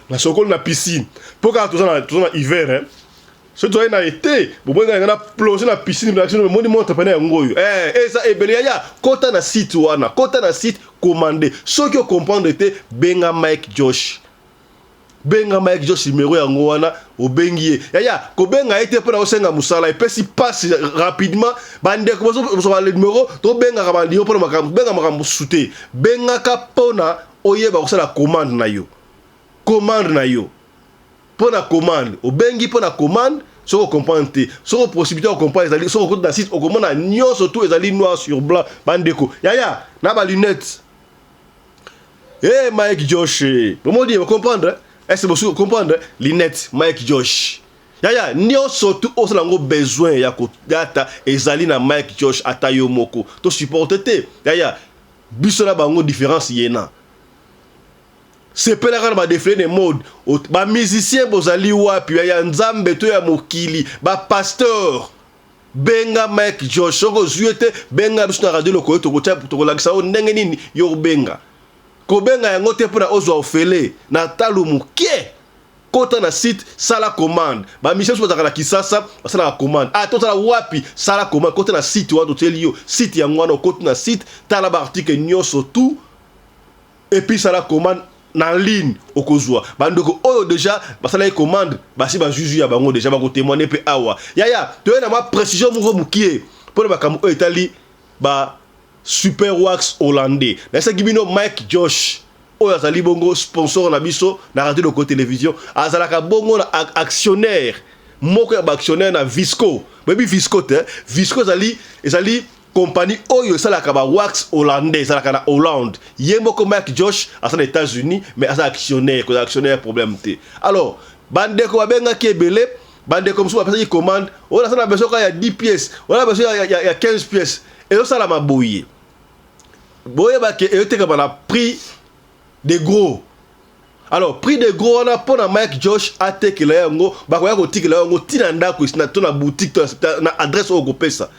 nasokoli na piscine, mpo kaka toza na hiver, hein. Soki tozali na été, bomoi ngai na plonge na piscine, na piscine, omoni montre pene yango oyo, eh, eza ebele. Yaya, kota na site wana, kota na site, commande. Soki ocomprendre te, benga Mike Josh, benga Mike Josh, numero yango wana, obengi ye. Yaya, kobenga ye te mpona osenga mosala, epesi passe rapidement. Bandeko bozwa numero, tobengaka bandimo mpona makambo, benga makambo mosusu te, bengaka mpona oyeba kosala commande na yo, commande na yo mpona commande, obengi mpona commande. Soki ocomprendre te, soki possibilité ya comprendre ezali, soki okoti na site okomona nyonso tu ezali noir sur blanc bandeko. Yaya, na ba lunette, hey, Mike Josh, bomoni, bocomprendre, est-ce bosuki comprendre lunette Mike Josh? Yaya, nyonso tu osala yango besoin ya kodata ezali na Mike Josh. Ata yo moko tosupporte te yaya, biso na bango différence yena. Sepelaka na badéfilé de mode. Bamusicien bozali wapi ya nzambe to ya mokili? Bapasteur, benga Mike Josh. Soki ozwi ye te, benga biso na radio lokoyo, tokolakisa yo ndenge nini yo kobenga. Kobenga yango te mpona ozwa ofele na talo moke. Kota na site, sala commande. Ba missions mosusu bazalaka na Kisasa, basalaka commande. Ah, tozala wapi? Sala commande, kota na site wana totieli yo. Site yango wana okoti na site, tala ba articles nyonso tout et puis sala commande na ligne okozwa. Bandeko oyo deja basalaki commande, basi bazwi zwi ya bango deja bako témoigner pe awa. Yaya, toye na mwa précision moko mokie mpo na makambo oyo etali ba Super Wax Hollandais. Nayesaki bino Mike Josh oyo azali bongo sponsor na biso na Radio Loko Television, azalaka bongo na actionnaire moko ya ba actionnaire na Visco. Boyebi Visco te? Visco ezali ezali compagnie oyo esalaka ba wax hollandais, ezalaka na Hollande. Ye moko Mike Josh aza na États-Unis mais aza actionnaire, kozala actionnaire problème te. Alors bandeko babengaki ebele, bandeko mosusu bapesaki commande, oyo naza na besoin kaka ya 10 pièces, oyo na besoin ya, ya, ya 15 pièces. Ezosalama boye, boyeba ke ezotekama na prix de gros. Alors prix de gros wana mpo na Mike Josh atekela yango, bakoya kotikela yango ntina ndako to na boutique to na adresse oyo okopesa.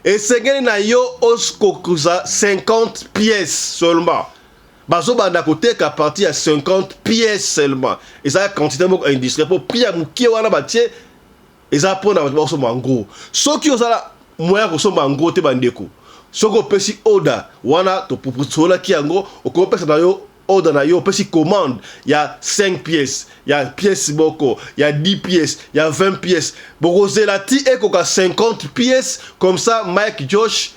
Esengeli na yo okokuza 50 pièces seulement. Bazobanda koteka à partir ya 50 pièces seulement. Eza quantité moko industrielle mpo prix ya mokie wana batie eza mpona bato bakosomba yango. Soki ozala moyen ya kosomba yango te, bandeko, soki opesi order wana tosolaki yango, okopesa na yo order na yo, opesi commande ya 5 pièces, ya pièce moko, ya 10 pièces, ya 20 pièces, bokozela ti ekoka 50 pièces. Comme ça Mike Josh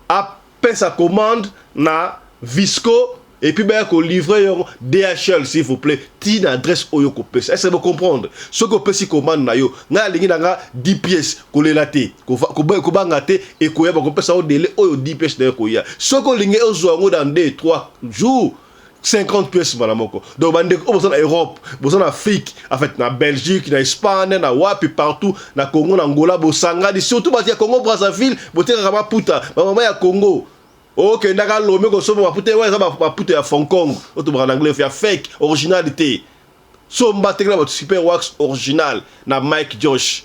apesa commande na Visco et puis baya kolivre yango DHL, s'il vous plaît, ti na adresse oyo kopesa. Est-ce que bocomprendre? Soki opesi commande na yo, ngai alingi na nga 10 pièces, kolela te, kobanga te, ekoya, bakopesa yo délai oyo 10 pièces na yo koya. Soki olingi ozwa yango dans 2 3 jours, 50 pièces mbala moko. Donc bandeko oyo boza na Europe, boza na Afrique, en fait na Belgique, na Espagne, na wapi partout, na Congo, na Angola, bosangani, surtout bato ya Congo Brazzaville, botekaka maputa, bamama ya Congo, okendaka Lome kosomba maputa oyo eza maputa ya Hong Kong, oyo tobaka na anglais ya fake, original te. Somba, tekela bato Super Wax original na Mike Josh.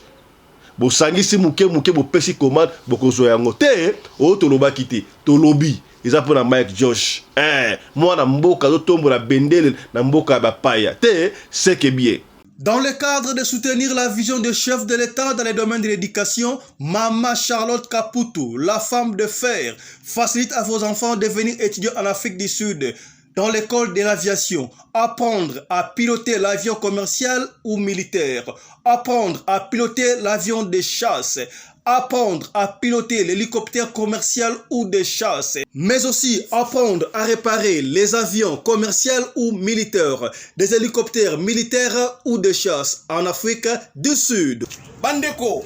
Bosangisi moke moke, bopesi commande, bokozwa yango te. Oyo tolobaki te, tolobi eza mpona Mike Josh, mwana mboka azotombola bendele na mboka ya bapaya te, seke bien. Dans le cadre de soutenir la vision du chef de l'État dans les domaines de l'éducation, Mama Charlotte Kaputu, la femme de fer, facilite à vos enfants de venir étudier en Afrique du Sud, dans l'école de l'aviation, apprendre à piloter l'avion commercial ou militaire, apprendre à piloter l'avion de chasse, apprendre à piloter l'hélicoptère commercial ou de chasse, mais aussi apprendre à réparer les avions commerciaux ou militaires, des hélicoptères militaires ou de chasse en Afrique du Sud. Bandeko,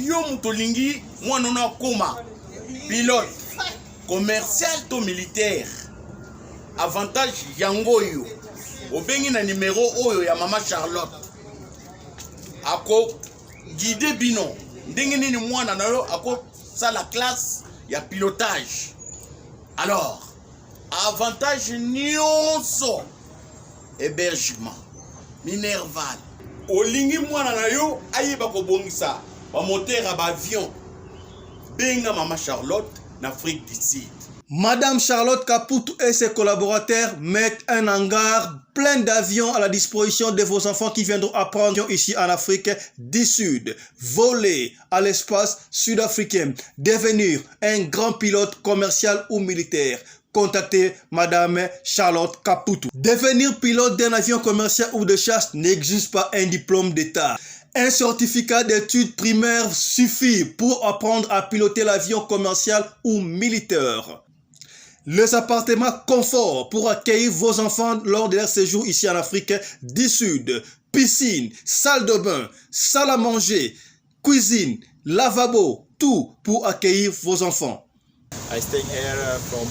yo moto olingi mwana ono akoma pilote commercial to militaire, avantage yango oyo obengi na numero oyo ya Mama Charlotte, ako guide bino ndenge nini mwana na yo akosala classe ya pilotage. Alors avantage nyonso, hébergement, minerval. Olingi mwana na yo ayeba kobongisa bamoteur ya baavion, benga Mama Charlotte na Afrique du Sud. Madame Charlotte Kaputu et ses collaborateurs mettent un hangar plein d'avions à la disposition de vos enfants qui viendront apprendre ici en Afrique du Sud, voler à l'espace sud-africain, devenir un grand pilote commercial ou militaire. Contactez Madame Charlotte Kaputu. Devenir pilote d'un avion commercial ou de chasse n'exige pas un diplôme d'État. Un certificat d'études primaires suffit pour apprendre à piloter l'avion commercial ou militaire. Les appartements confort pour accueillir vos enfants lors de leur séjour ici en Afrique du Sud. Piscine, salle de bain, salle à manger, cuisine, lavabo, tout pour accueillir vos enfants. I stay here from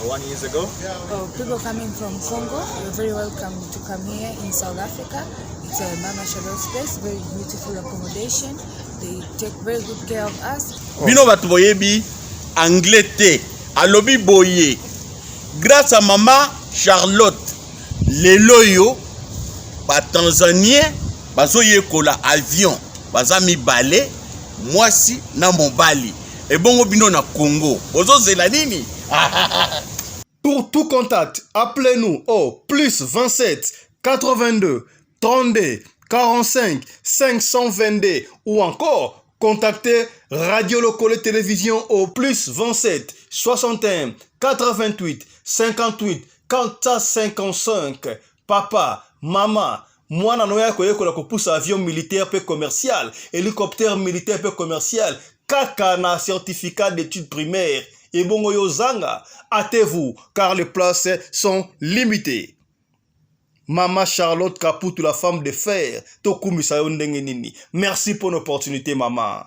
1 years ago. Oh, people coming from Congo, you're very welcome to come here in South Africa. It's a Mama Charlotte's place, very beautiful accommodation. They take very good care of us. Bino bato boyebi anglais te, alobi boye: grâce à Mama Charlotte, lelo oyo batanzanien bazoyekola avion, baza mibale, mwasi na mobali. Ebongo bino na Congo bozozela nini? Pour tout contact, appelez-nous au plus 27 82. 32 45 522 ou encore contactez Radio Lokole Télévision au plus 27 61 88 58 455. Papa, maman, mwana no ya koyekola kopusa avion militaire mpe commercial, hélicoptère militaire mpe commercial, kaka na certificat d'études primaires. Ebongo yo zanga, hâtez-vous car les places sont limitées. Mama Charlotte Kaputu, la femme de fer, tokumisa yo ndenge nini. Merci pour l'opportunité, maman.